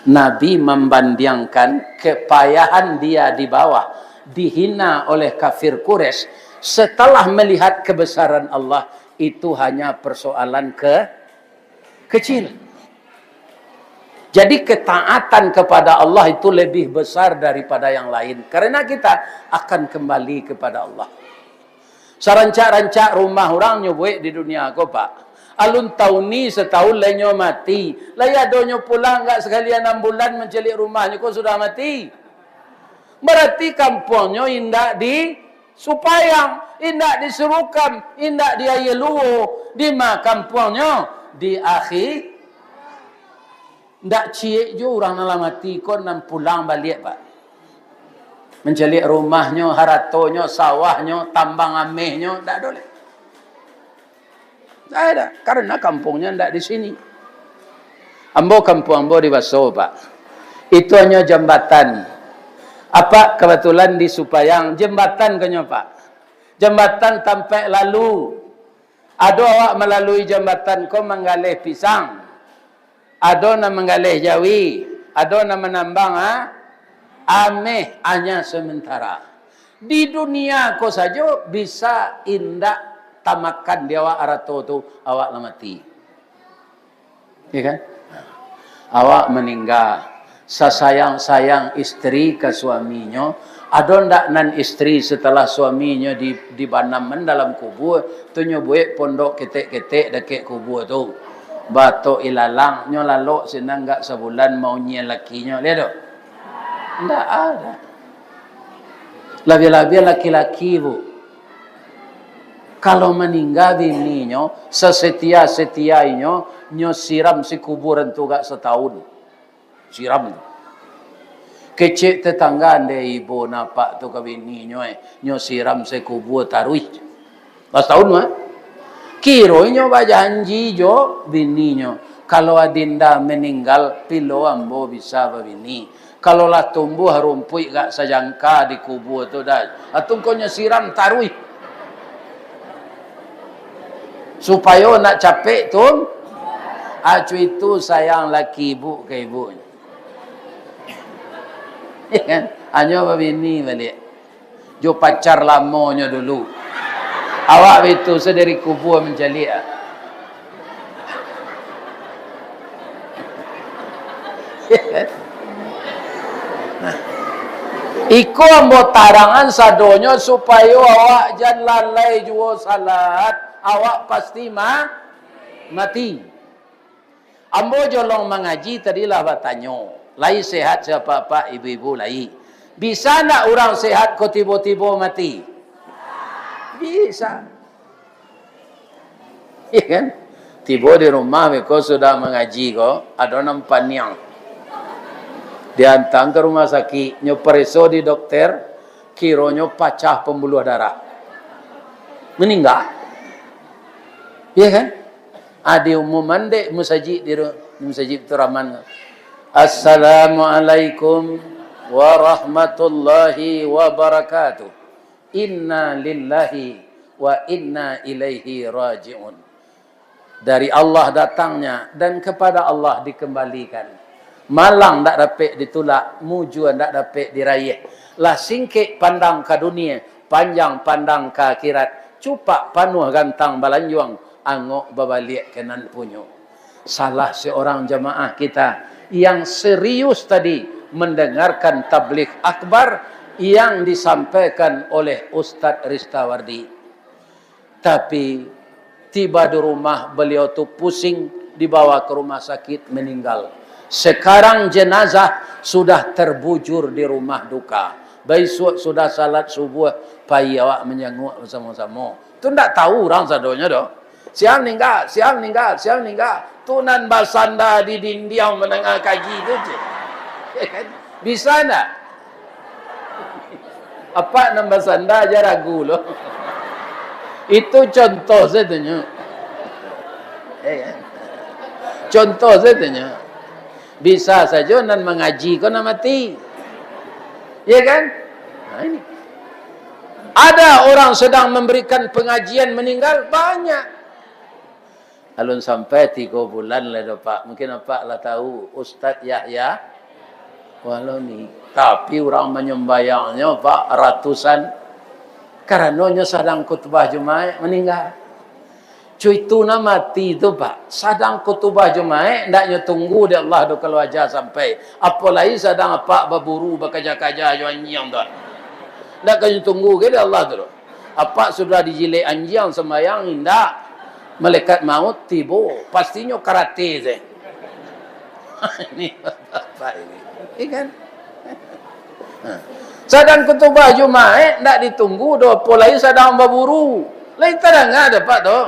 Nabi membandiangkan kepayahan dia di bawah, dihina oleh kafir Quraisy, setelah melihat kebesaran Allah, itu hanya persoalan ke-, kecil. Jadi, ketaatan kepada Allah itu lebih besar daripada yang lain. Karena kita akan kembali kepada Allah. Sarancak-rancak rumah urang nyo buek di dunia ko, Pak. Alun tauni satahun lai nyo mati. Lai ado nyo pulang, agak sakali anam bulan mancaliak rumahnyo ko sudah mati. Barati kampuangnyo indak di Supayang, indak di Surukam, indak di Aia Luo, di ma kampuangnyo? Di akhi-, ndak ciek juo urang nan lah mati ko nan pulang baliak, Pak. Mancaliak rumahnyo, haratonyo, sawahnyo, tambang amehnyo, ndak ado lai. Ndak ado, karena kampuangnyo ndak di sini. Ambo, kampuang ambo di Baso, Pak. Itu hanyo jambatan. Apak kabatulan di Supayang, jambatan ko nyo, Pak. Jambatan tampek lalu. Ado awak malalui jambatan ko manggaleh pisang. Ado nan manggaleh jawi, ado nan manambang, ha? Ameh hanya sementara. Di dunia ko sajo bisa indak tamakan di awak arato tu, awak lah mati. Ya kan? Awak maningga, sasayang-sayang isteri ka suaminyo, ado ndak nan isteri setelah suaminyo di, dibanaman dalam kubua, tu nyo buek pondok ketek-ketek dakek kubua tu. Batok ilalang, nyo lalok sinan gak sabulan maunyian lakinyo, liek tu. Ndak ada. Labiah-labiah laki-laki, Bu. Kalau maningga bininyo, sasetia-setia inyo, nyo siram si kuburan tu gak satahun. Siram tu. Kecek tetangga, ndeh ibo napak tu ka bininyo, eh, nyo siram si kubua taruih. Pas tahun mah. Kiro inyo bajanji jo bininyo, kalau adinda maninggal, pilo ambo bisa babini. Kalau lah tumbuah rumpuik gak sajangka di kubua tu dah, atungkonyo siram taruih. Supayo nak capek tu, acu itu sayang laki ibu ka ibu. Ya kan? Anyo babini baliak. Jo pacar lamonyo dulu. Awak bitu sadari kubua mancaliak. Nah. Iko ambo tarangan sadonyo supayo awak jan lalai juo salat. Awak pasti ma-, mati. Ambo jolong mangaji tadi lah batanyo, lai sehat sapak-apak ibu-ibu lai? Bisa ndak urang sehat ko tibo-tibo mati? Bisa. Iya kan? Tibo di rumah beko sudah mangaji ko, ado nan paniang. Diantang ka rumah sakik, nyo pareso di dokter, kironyo pacah pambuluah darah. Maningga. Iya kan? Ah, diumuman dek musajik di ru-, di musajik Fathur Rahman. "Assalamualaikum warahmatullahi wabarakatuh. Inna lillahi wa inna ilaihi raji'un." Dari Allah datangnya dan kepada Allah dikembalikan. Malang ndak dapek ditulak, mujua ndak dapek diraih. Lah singkek pandang ka dunia, panjang pandang ka akhirat. Cupak panuah gantang balanjuang, angok babaliak ka nan punyo. Salah seorang jamaah kita yang serius tadi mendengarkan tabligh akbar yang disampaikan oleh Ustadz Ristawardi. Tapi, tiba di rumah, beliau tu pusing, dibawa ke rumah sakit, meninggal. Sekarang jenazah sudah terbujur di rumah duka. Baisuak sudah salat subuh, pai awak manjanguak basamo-samo. Tu ndak tahu urang sadonyo doh. Sia ningga, sia ningga, sia ningga. Tu nan basanda di dindiang mandanga kaji tu je. Ya kan? Bisa ndak? Apak nan basanda aja ragu lo. Itu contoh sajo nyo. Ya kan? Contoh sajo nyo. Bisa sajo nan mangaji ko nan mati. Ya kan? Nah, ini. Ada orang sedang memberikan pengajian meninggal, banyak. Alun sampai tigo bulan lai doh, Pak. Mungkin Apak lah tahu, Ustadz Yahya Waloni. Tapi urang manyambayangnyo, Pak, ratusan. Karano nyo sadang khutbah Jumaik, maningga. Cuitu nan mati tu, Pak, sadang khutbah Jumaik, ndak nyo tunggu dek Allah doh kalau aja sampai. Apo lai sadang apak baburu bakaja-kaja jo anjiang tu. Ndak ka nyo tunggu ge dek Allah tu doh. Apak sudah dijilek anjiang sambayang, indak. Malaikat maut tibo, pastinyo karate se. Ini bapak ini. Iya kan? Ha. Sadang khutbah Jumaik, ndak ditunggu doh, apo lai sadang baburu. Lai tadanga dek apak tu.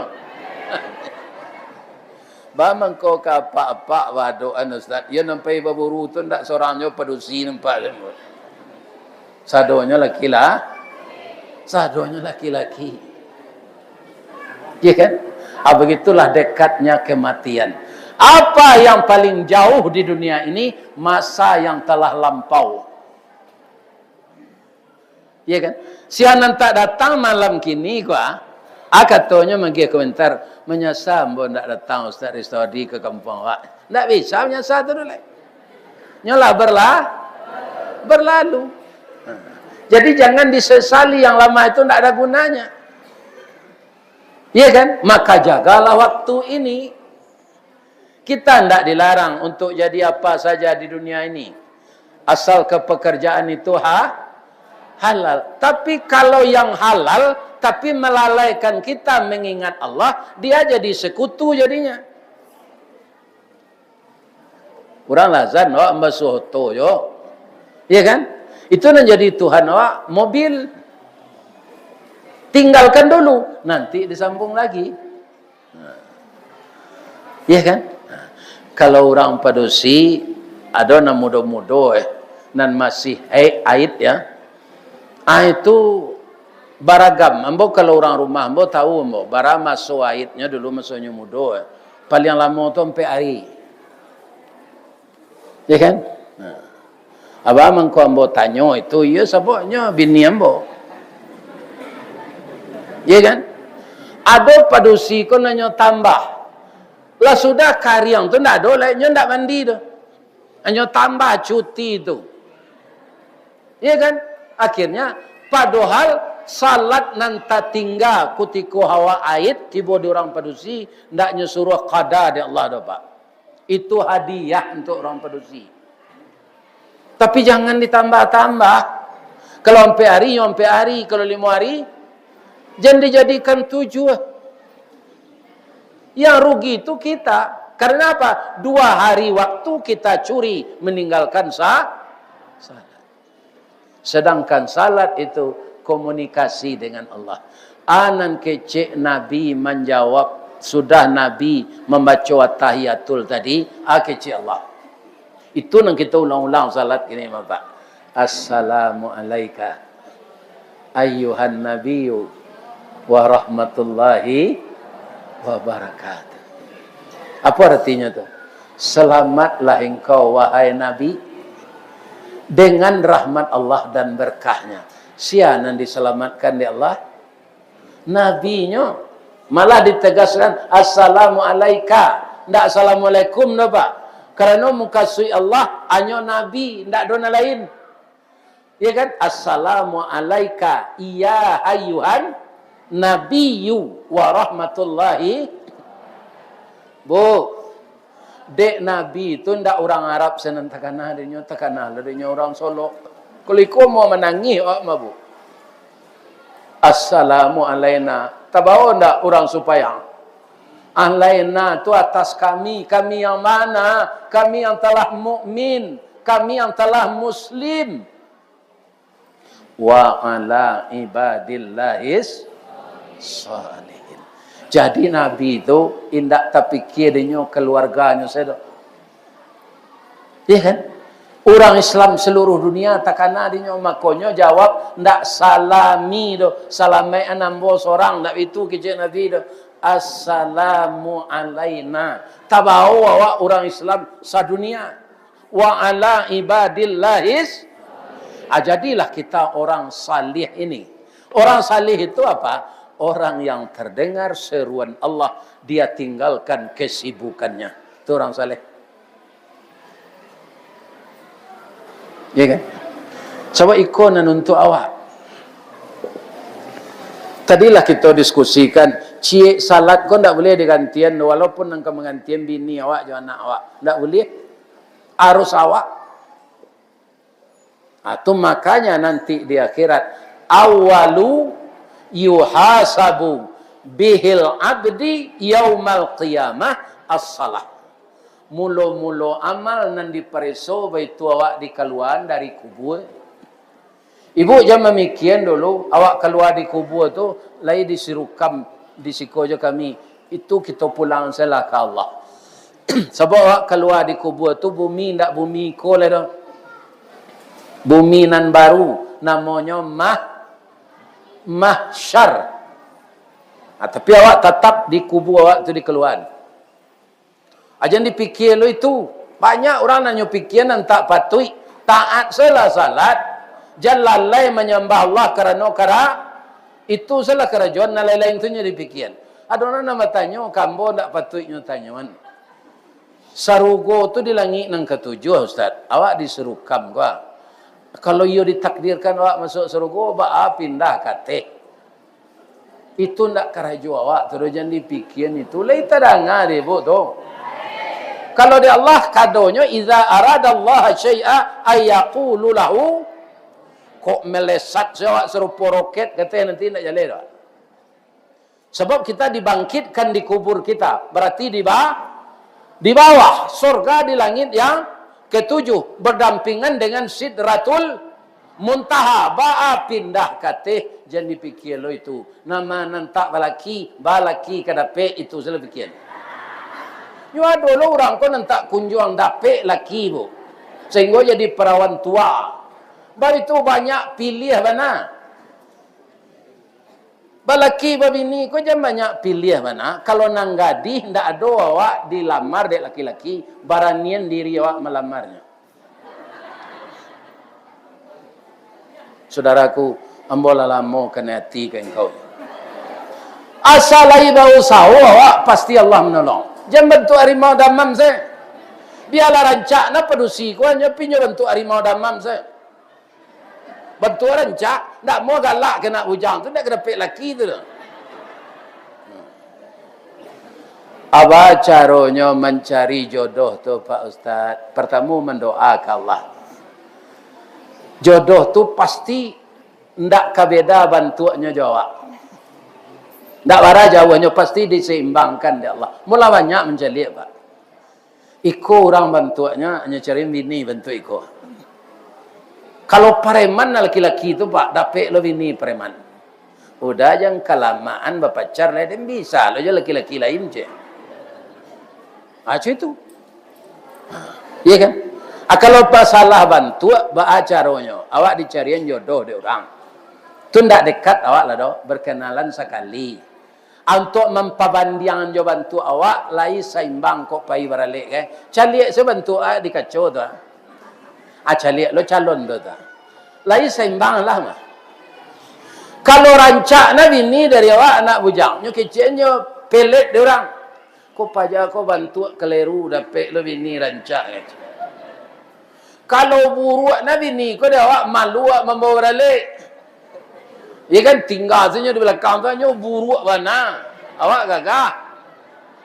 Ba mangko ka apak-apak badoan, Ustaz. Iyo nan pai baburu tu ndak sorang nyo padusi nampak tu. Sadonyo laki-la-, sadonyo laki-laki. Iya kan? Ah, begitulah dekatnya kematian. Apa yang paling jauh di dunia ini? Masa yang telah lampau. Iya kan? Sia nan tak datang malam kini ko, ah, katonyo magiah komentar, "Manyasa ambo ndak datang Ustaz Ristawardi ka kampuang awak." Ndak bisa manyasa tu doh lai. Nyo lah berla-, berlalu. Jadi jangan disesali, yang lama itu ndak ada gunanya. Iya kan? Maka jagalah waktu ini. Kita ndak dilarang untuk jadi apa saja di dunia ini, asal ke pekerjaan itu ha-, halal. Tapi kalau yang halal, tapi melalaikan kita mengingat Allah, dia jadi sekutu jadinya. Urang lah azan, awak mambasuah oto jo. Iya kan? Itu nan jadi Tuhan awak, mobil. Tinggalkan dulu, nanti disambung lagi. Nah. Iya kan? Nah. Kalau urang padusi, ado nan mudo-mudo, eh, nan masih haid, haid, ya. Ah, itu baragam. Ambo kalau urang rumah, ambo tahu ambo, bara maso haidnyo dulu, masonyo mudo, eh. Paliang lamo tu ampek hari. Ya kan? Nah. Abah mangko ambo tanyo itu, iyo sababnyo bini ambo. Ya kan? Ado padusi ko nanyo tambah. Lah sudah kariang tu ndak ado lai, nyo ndak mandi tu. Hanyo tambah cuti tu. Ya kan? Akhirnya, padohal salat nan tatingga kutiko hawa haid tibo di urang padusi, ndak nyo suruah qada dek Allah doh, Pak. Itu hadiah untuk urang padusi. Tapi jangan ditambah-tambah. Kalau ampek hari, yo ampek hari. Kalau limo hari, jan dijadikan tujuh. Yang rugi itu kita. Karena apa? Dua hari waktu kita curi meninggalkan sa-, salat. Sedangkan salat itu komunikasi dengan Allah. A nan kecek Nabi manjawab, sudah Nabi mambaco At-Tahiyatul tadi, a kecek Allah. Itu nan kita ulang-ulang salat kini, Bapak. Assalamu alaika ayyuhan nabiyyu wa rahmatullahi wabarakatuh. Apa artinya tu? Selamatlah engkau, wahai Nabi, dengan rahmat Allah dan berkahnya. Sia nan diselamatkan dek Allah? Nabinyo. Malah ditegaskan, "Assalamu alaika." Ndak "Assalamualaikum" doh, Pak. Karano mukasuik Allah hanyo Nabi, ndak ado nan lain. Ya kan? "Assalamu alaika ya ayyuhan nabiyyu wa rahmatullahi." Bu, dek Nabi tu ndak urang Arab sinan takana dek nyo, takana lah dek nyo urang Solok. Kalau iko mau manangih awak mah, Bu. "Assalamu alaina." Tabawo ndak urang Supayang? "Alaina" tu atas kami. Kami yang mana? Kami yang telah mukmin. Kami yang telah muslim. "Wa ala ibadillahis shalihin." Jadi Nabi tu indak tapikia dinyo keluarganyo sajo. Iya kan? Urang Islam seluruh dunia takana dinyo, makonyo jawab ndak "Salami" doh, "Salamaik an ambo sorang," ndak itu kecek Nabi doh. "Assalamu alaina." Tabawo awak urang Islam sadunia. "Wa ala ibadillahis." Ah, jadilah kita orang salih ini. Orang salih itu apa? Orang yang terdengar seruan Allah, dia tinggalkan kesibukannya. Itu orang saleh. Ya kan? Sabab iko nan untuk awak. Tadilah kita diskusikan, ciek salat ko ndak boleh digantian, walaupun nan ka manggantian bini awak jo anak awak. Ndak boleh. Harus awak. Ah, tu makanya nanti di akhirat, "Awwalu yuhasabu bihil abdi yaumal qiyamah as-salah." Mulo-mulo amal nan dipareso baitu awak dikaluaan dari kubua. Ibu jan mamikian dulu, awak kalua di kubua tu, lai disirukam di siko jo kami. Itu kito pulang sajolah ka Allah. Sabab awak kalua di kubua tu, bumi indak bumi iko lai doh. Bumi nan baru, namonyo mah-, mahsyar. Ah, tapi awak tatap di kubua awak tu dikaluaan. Ah, jan dipikia lo itu. Banyak urang nan nyo pikia nan tak patuik. Taat sajolah salat. Jan lalai manyambah Allah karano kara-, itu sajolah karajoan, nan lain-lain tu nyo dipikia. Ado urang nan batanyo, ka ambo ndak patuik nyo tanyoan. Sarugo tu di langik nan katujuah, Ustaz. Awak disirukam ko. Kalau iyo ditakdirkan awak masuak sarugo, baa pindah ka ateh? Itu ndak karajo awak tu doh, jan dipikian itu. Lai tadanga dek ibu tu. Kalau di Allah kadonyo, "Idza aradallaha syai'a ayyaqulu lahu." Kok melesat sajo awak sarupo roket, kato nanti ndak jaleh doh. Sabab kita dibangkitkan di kubur kita, berarti di ba-, di bawah, sorga di langit yang Ketujuh, berdampingan dengan Sidratul Muntaha. Baa pindah kateh, jan dipikia lo itu. Nama nan tak balaki, balaki ka dapek, itu salah pikia. Nyo ado lo urang ko nan tak kunjuang dapek laki, Bu. Sehingga jadi perawan tua. Baitu banyak piliah bana. Balaki babini ko jan banyak piliah bana. Kalau nan gadih, ndak ado awak dilamar dek laki-laki, baranian diri awak malamarnyo. Sudaraku, ambo lah lamo kanai ati ka engkau. Asa lai bausaho awak, pasti Allah manolong. Jan bantuak harimau damam se. Bialah rancak na padusi ko, hanyo pinyo bantuak harimau damam se. Bantuak rancak, ndak mau galak ka anak bujang tu, ndak ka dapek laki tu doh. Aba caronyo mancari jodoh tu, Pak Ustaz? Partamo, mandoa ka Allah. Jodoh tu pasti ndak ka beda bantuaknyo jo awak. Ndak bara jauahnyo, pasti diseimbangkan dek Allah. Mula banyak mancaliak, Pak. Iko urang bantuaknyo, hanyo cari bini bantuak iko. Kalau pareman laki-laki tu, Pak, dapek lo bini pareman. Udah jan kalamaan bapacar lai, den bisa lo jo laki-laki lain, cek. Ah, cak itu. Iya kan? Ah, kalau masalah bantuak, baa caronyo? Awak dicarian jodoh dek urang. Tu ndak dekat awak lah doh, berkenalan sakali. Untuak mampabandiangan jo bantuak awak, lai saimbang kok pai baralek, eh. Caliak se bantuak awak di kaco tu, ah. Ah, caliak lo calon tu, tu. Lai saimbang lah, mah. Kalau rancak na bini dari awak, anak bujang, nyo kecek nyo pelet dek urang. Ko paja ko bantuak kaleru, dapek lo bini rancak, eh. Kalau buruak na bini ko dek awak, malu awak mambawa baralek. Iya kan, tingga sajo di balakang tu, nyo buruak bana. Awak gagah.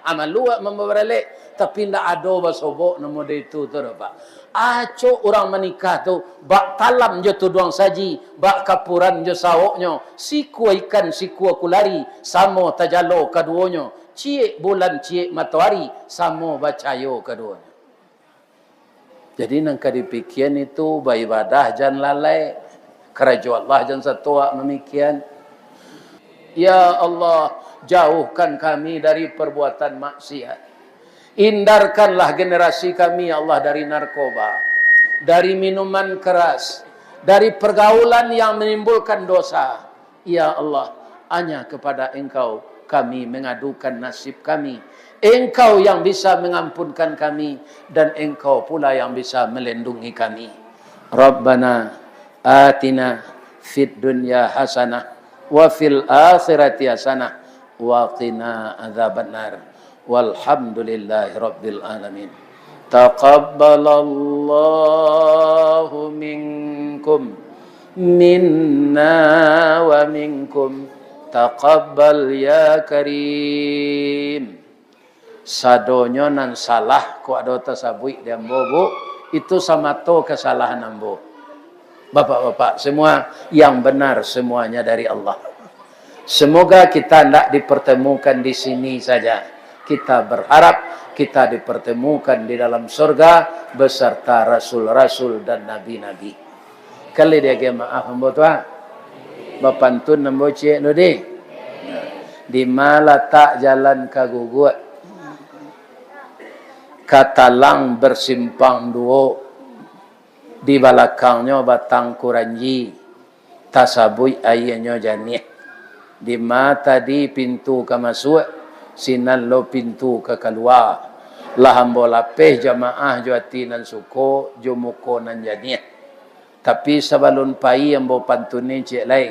Ah, malu awak mambawa baralek. Tapi ndak ado basobok nan model itu tu doh, Pak. Acok urang manikah tu, bak talam jo tuduang saji, bak kapuran jo saoknyo, sikua ikan, sikua kulari, samo tajalo kaduonyo, ciek bulan, ciek matoari, samo bacayo kaduonyo. Jadi, nan ka dipikian itu baibadah jan lalai, karajo Allah jan sato awak mamikian. Ya Allah, jauhkan kami dari perbuatan maksiat. Hindarkanlah generasi kami, ya Allah, dari narkoba, dari minuman keras, dari pergaulan yang menimbulkan dosa. Ya Allah, hanya kepada Engkau kami mengadukan nasib kami. Engkau yang bisa mengampunkan kami, dan Engkau pula yang bisa melindungi kami. Rabbana atina fid dunya hasanah, wa fil akhirati hasanah, wa qina adzabannar. Walhamdulillahi rabbil alamin. Taqabbalallahu minkum, minna wa minkum. Taqabbal ya karim. Sadonyo nan salah, kok ado tasabuik di ambo, Bu, itu samato kasalahan ambo. Bapak-bapak semua, yang benar semuanya dari Allah. Semoga kita ndak dipertemukan di sini saja. Kita berharap kita dipertemukan di dalam surga beserta rasul-rasul dan nabi-nabi. Kali diagiah maaf, ambo tu, ah. Bapantun ambo ciek lo, deh. Di ma latak jalan ka Guguak? Ka Talang bersimpang duo, di balakangnyo batang kuranji, tasabuik aianyo janiah. Di ma tadi pintu ka masuak, sinan lo pintu ka kalua. Lah ambo lapeh jamaah jo ati nan suko, jo muko nan janiah. Tapi sabalun pai ambo pantuni ciek lai.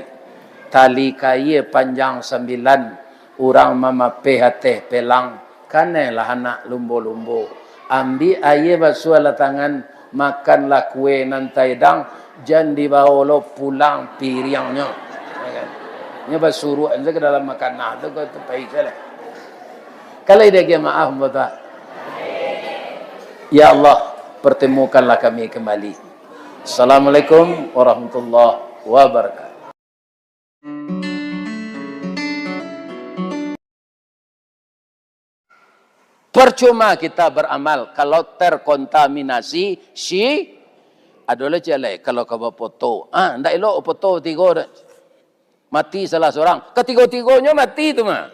Tali kaia panjang sambilan, urang mamapeh ateh pelang, kanailah anak lumbo-lumbo. Ambiak aia basuahlah tangan, makanlah kue nan taidang, jan dibawo lo pulang piriangnyo. Nyo basuruak se ka dalam makanah tu, ko tu pai se lah. Kalau diagiah maaf, ambo tu, ah. Ya Allah, pertemukanlah kami kembali. Assalamualaikum warahmatullahi wabarakatuh. Percuma kita beramal kalau terkontaminasi si-, ado lah ciek lai, kalau ka bapoto. Ah, ndak elok bapoto batigo dah. Mati salah surang. Katigo-tigonyo mati tu mah.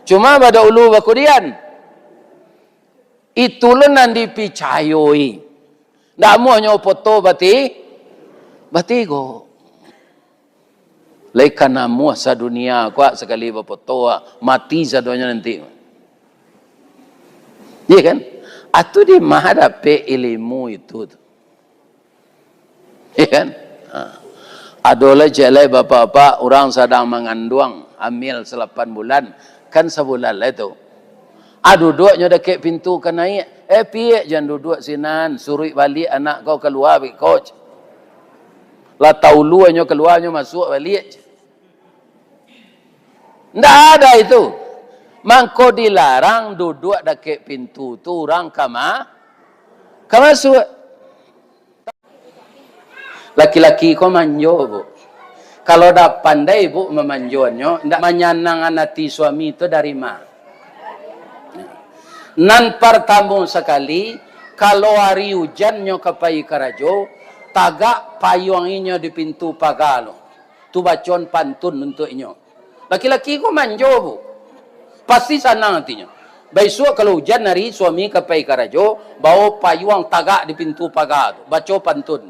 Cuma badahulu bakudian. Itu lo nan dipicayoi. Ndak amuahnyo poto bati-, batigo. Lai ka namuah sadunia ko sakali bapoto, mati sadonyo nanti. Iya kan? Atu di ma dapek ilimu itu tu. Iya kan? Ha. Ado lah ciek lai bapak-bapak, urang sadang manganduang, hamil salapan bulan, kan sabulan lai tu. Ah, duduaknyo dakek pintu ka naiak. Eh, piak jan duduak sinan, suruik baliak anak kau kalua beko. Lah tauluanyo kaluanyo masuak baliak. Ndak ada itu. Mangko dilarang duduak dakek pintu tu urang ka ma-, ka masuak. Laki-laki ko manjo, Bu. Kalau ndak pandai, Bu, mamanjoannyo, ndak manyanangan ati suami tu dari ma? Nan partamo sakali, kalau ari ujannyo ka pai karajo, tagak payuang inyo di pintu paga lo. Tu bacoan pantun untuak inyo. Laki-laki ko manjo, Bu. Pasti sanang atinyo. Baisuak kalau ujan ari, suami ka pai karajo, bao payuang tagak di pintu paga tu, baco pantun.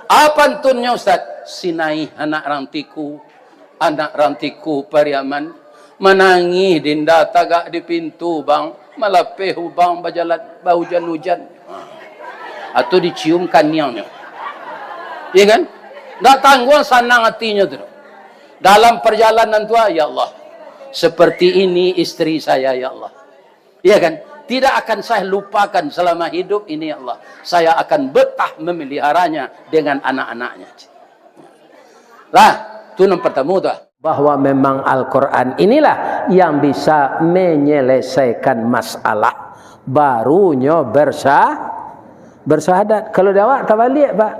A pantunnyo, Ustaz? Sinaih anak rantiku, anak rantiku Pariaman, manangih dinda tagak di pintu, Bang, malapeh ubang bajalan, baujan-ujan. Ha. Atau dicium kaniangnyo. Iya kan? Ndak tangguang sanang atinyo tu. Dalam perjalanan tu, "Ya Allah, seperti ini istri saya, ya Allah." Iya kan? "Tidak akan saya lupakan selama hidup ini, ya Allah. Saya akan betah memeliharanya dengan anak-anaknya." Lah, tu nan pertama tu. Bahwa memang Al-Quran inilah yang bisa menyelesaikan masalah. Barunyo bersa-, bersahadat. Kalau di awak tabaliak, Pak.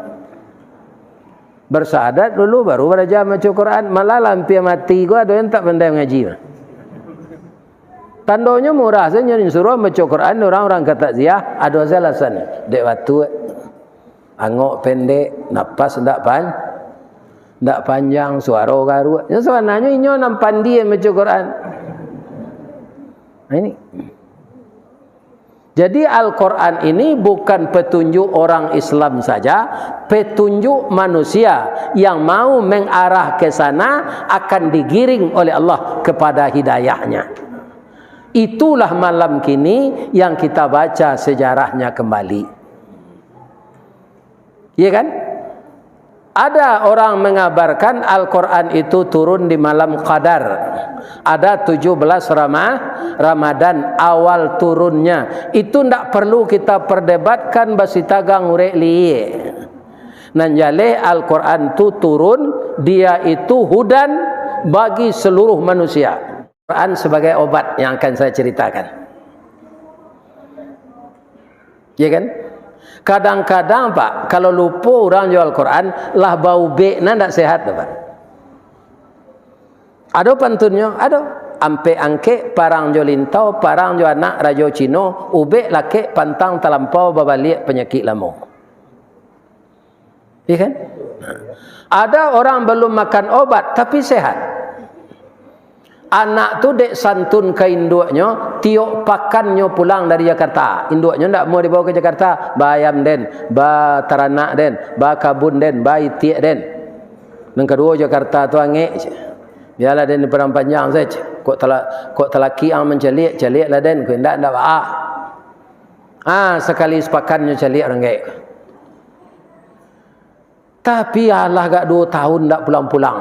Bersahadat dulu, baru baraja maco Quran. Malah lah ampia mati ko, ado yang tak pandai mangaji. Tandonyo murah sajo, nyo suruah maco Quran, urang-urang ka takziah, ado sajo alasan. Dek batuk, angok pendek, napas ndak pan-, ndak panjang, suaro garuak. Nyo sabananyo inyo nan pandai maco Quran. Nah, ini. Jadi, Al-Quran ini bukan petunjuk orang Islam saja, petunjuk manusia yang mau mengarah ke sana akan digiring oleh Allah kepada hidayahnya. Itulah malam kini yang kita baca sejarahnya kembali. Iya kan? Ada orang mengabarkan Al-Quran itu turun di malam Qadar. Ada tujuh belas Rama-, Ramadan awal turunnya. Itu ndak perlu kita perdebatkan basitagang urek liek. Nan jaleh Al-Quran tu turun, dia itu hudan bagi seluruh manusia. Quran sebagai obat yang akan saya ceritakan. Ya kan? Kadang-kadang, Pak, kalau lupo urang jo Al-Quran, lah baubek, nah, ndak sehat tu, Pak. Ado pantunnyo, ado. Ampek angkek, parang jo lintau, parang jo anak rajo Cino, ubek lakek pantang talampau babaliak panyakik lamo. Iya kan? Ada orang belum makan obat, tapi sehat. Anak tu dek santun ka induaknyo, tiok pakannyo pulang dari Jakarta. Induaknyo ndak mau dibawa ke Jakarta, ba ayam den, ba taranak den, ba kabun den, ba itiak den. Nan kaduo Jakarta tu angek, bialah den di Padang Panjang saja. Kok tala-, kok talaki ang mancaliak, caliaklah den, kok indak, indak baa. Ah, sakali sapakannyo caliak ranggaik. Tapi alah gak duo tahun ndak pulang-pulang.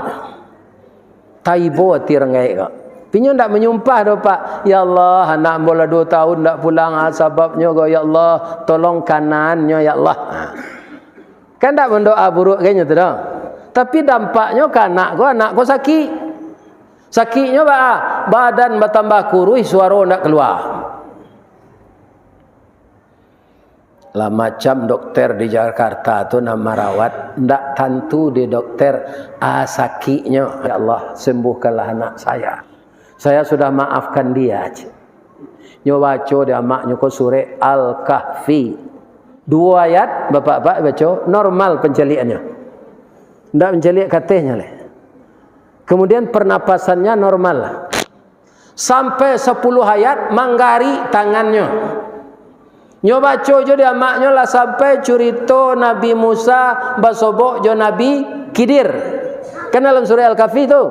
Taibo ati ranggaik gak. Tapi nyo ndak manyumpah doh, Pak. "Ya Allah, anak ambo lah duo tahun ndak pulang, ah, sababnyo ko, ya Allah, tolong kanannyo, ya Allah." Ha. Kan ndak mandoa buruak kan nyo tu doh. Tapi dampaknyo ka anak ko, anak ko sakik. Sakiknyo baa? Badan batambah kuruih, suaro ndak kalua. Lah macam dokter di Jakarta tu nan marawat, ndak tantu di dokter, ah, sakiknyo, "Ya Allah, sembuhkanlah anak saya. Saya sudah maafkan dia," cek. Nyo baco di amaknyo ko surek Al-Kahfi. Duo ayat, bapak-bapak baco, normal pancaliakannyo. Ndak mancaliak ka atehnyo lai. Kemudian pernapasannya normal lah. Sampai sapuluah ayat, manggarik tangannyo. Nyo baco jo di amaknyo lah sampai curito Nabi Musa basobok jo Nabi Khidir. Kan dalam surah Al-Kahfi tu.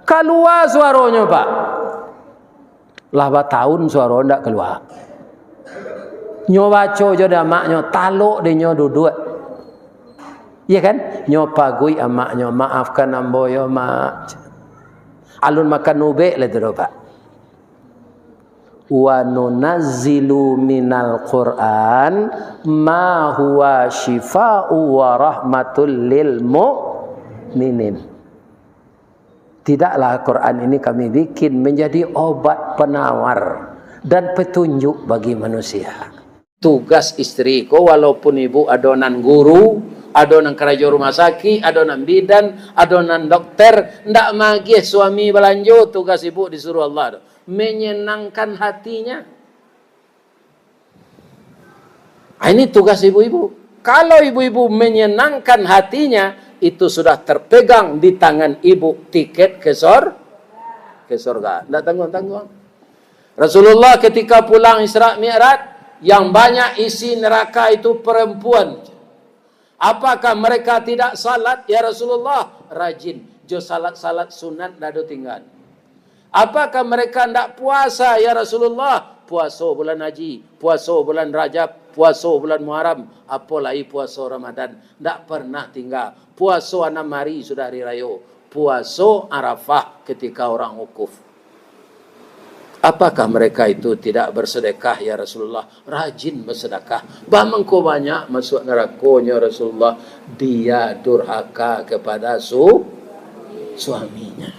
Kalua suaronyo, Pak. Lah batahun suaro ndak kalua. Nyo baco jo di amaknyo, talok dek nyo duduak. Iya kan? Nyo paguik amaknyo, "Maafkan ambo yo, Mak." Alun makan ubek lah tu doh, Pak. "Wa nunazzilu minal Qur'an ma huwa syifa'u wa rahmatul lil mu'minin." Tidaklah Quran ini kami bikin menjadi obat penawar dan petunjuk bagi manusia. Tugas istri ko, walaupun ibu ado nan guru, ado nan karajo rumah sakit, ado nan bidan, ado nan dokter, ndak magiah suami balanjo, tugas ibu disuruh Allah tu. Menyenangkan hatinya. Ah, ini tugas ibu-ibu. Kalau ibu-ibu menyenangkan hatinya, itu sudah terpegang di tangan ibu tiket ke sor-, ke sorga. Ndak tangguang-tangguang. Rasulullah ketika pulang Isra Mi'raj, yang banyak isi neraka itu perempuan. Apakah mereka tidak salat, ya Rasulullah? Rajin. Jo salat-salat sunat ndak ado tinggal. Apakah mereka ndak puasa, ya Rasulullah? Puaso bulan haji, puaso bulan Rajab, puaso bulan Muharram, apo lai puaso Ramadan. Ndak pernah tinggal. Puaso anam hari sudah hari rayo. Puaso Arafah ketika orang wukuf. Apakah mereka itu tidak bersedekah, ya Rasulullah? Rajin bersedekah. Bah mangko banyak masuk narakonyo, Rasulullah? Dia durhaka kepada su-, suaminya.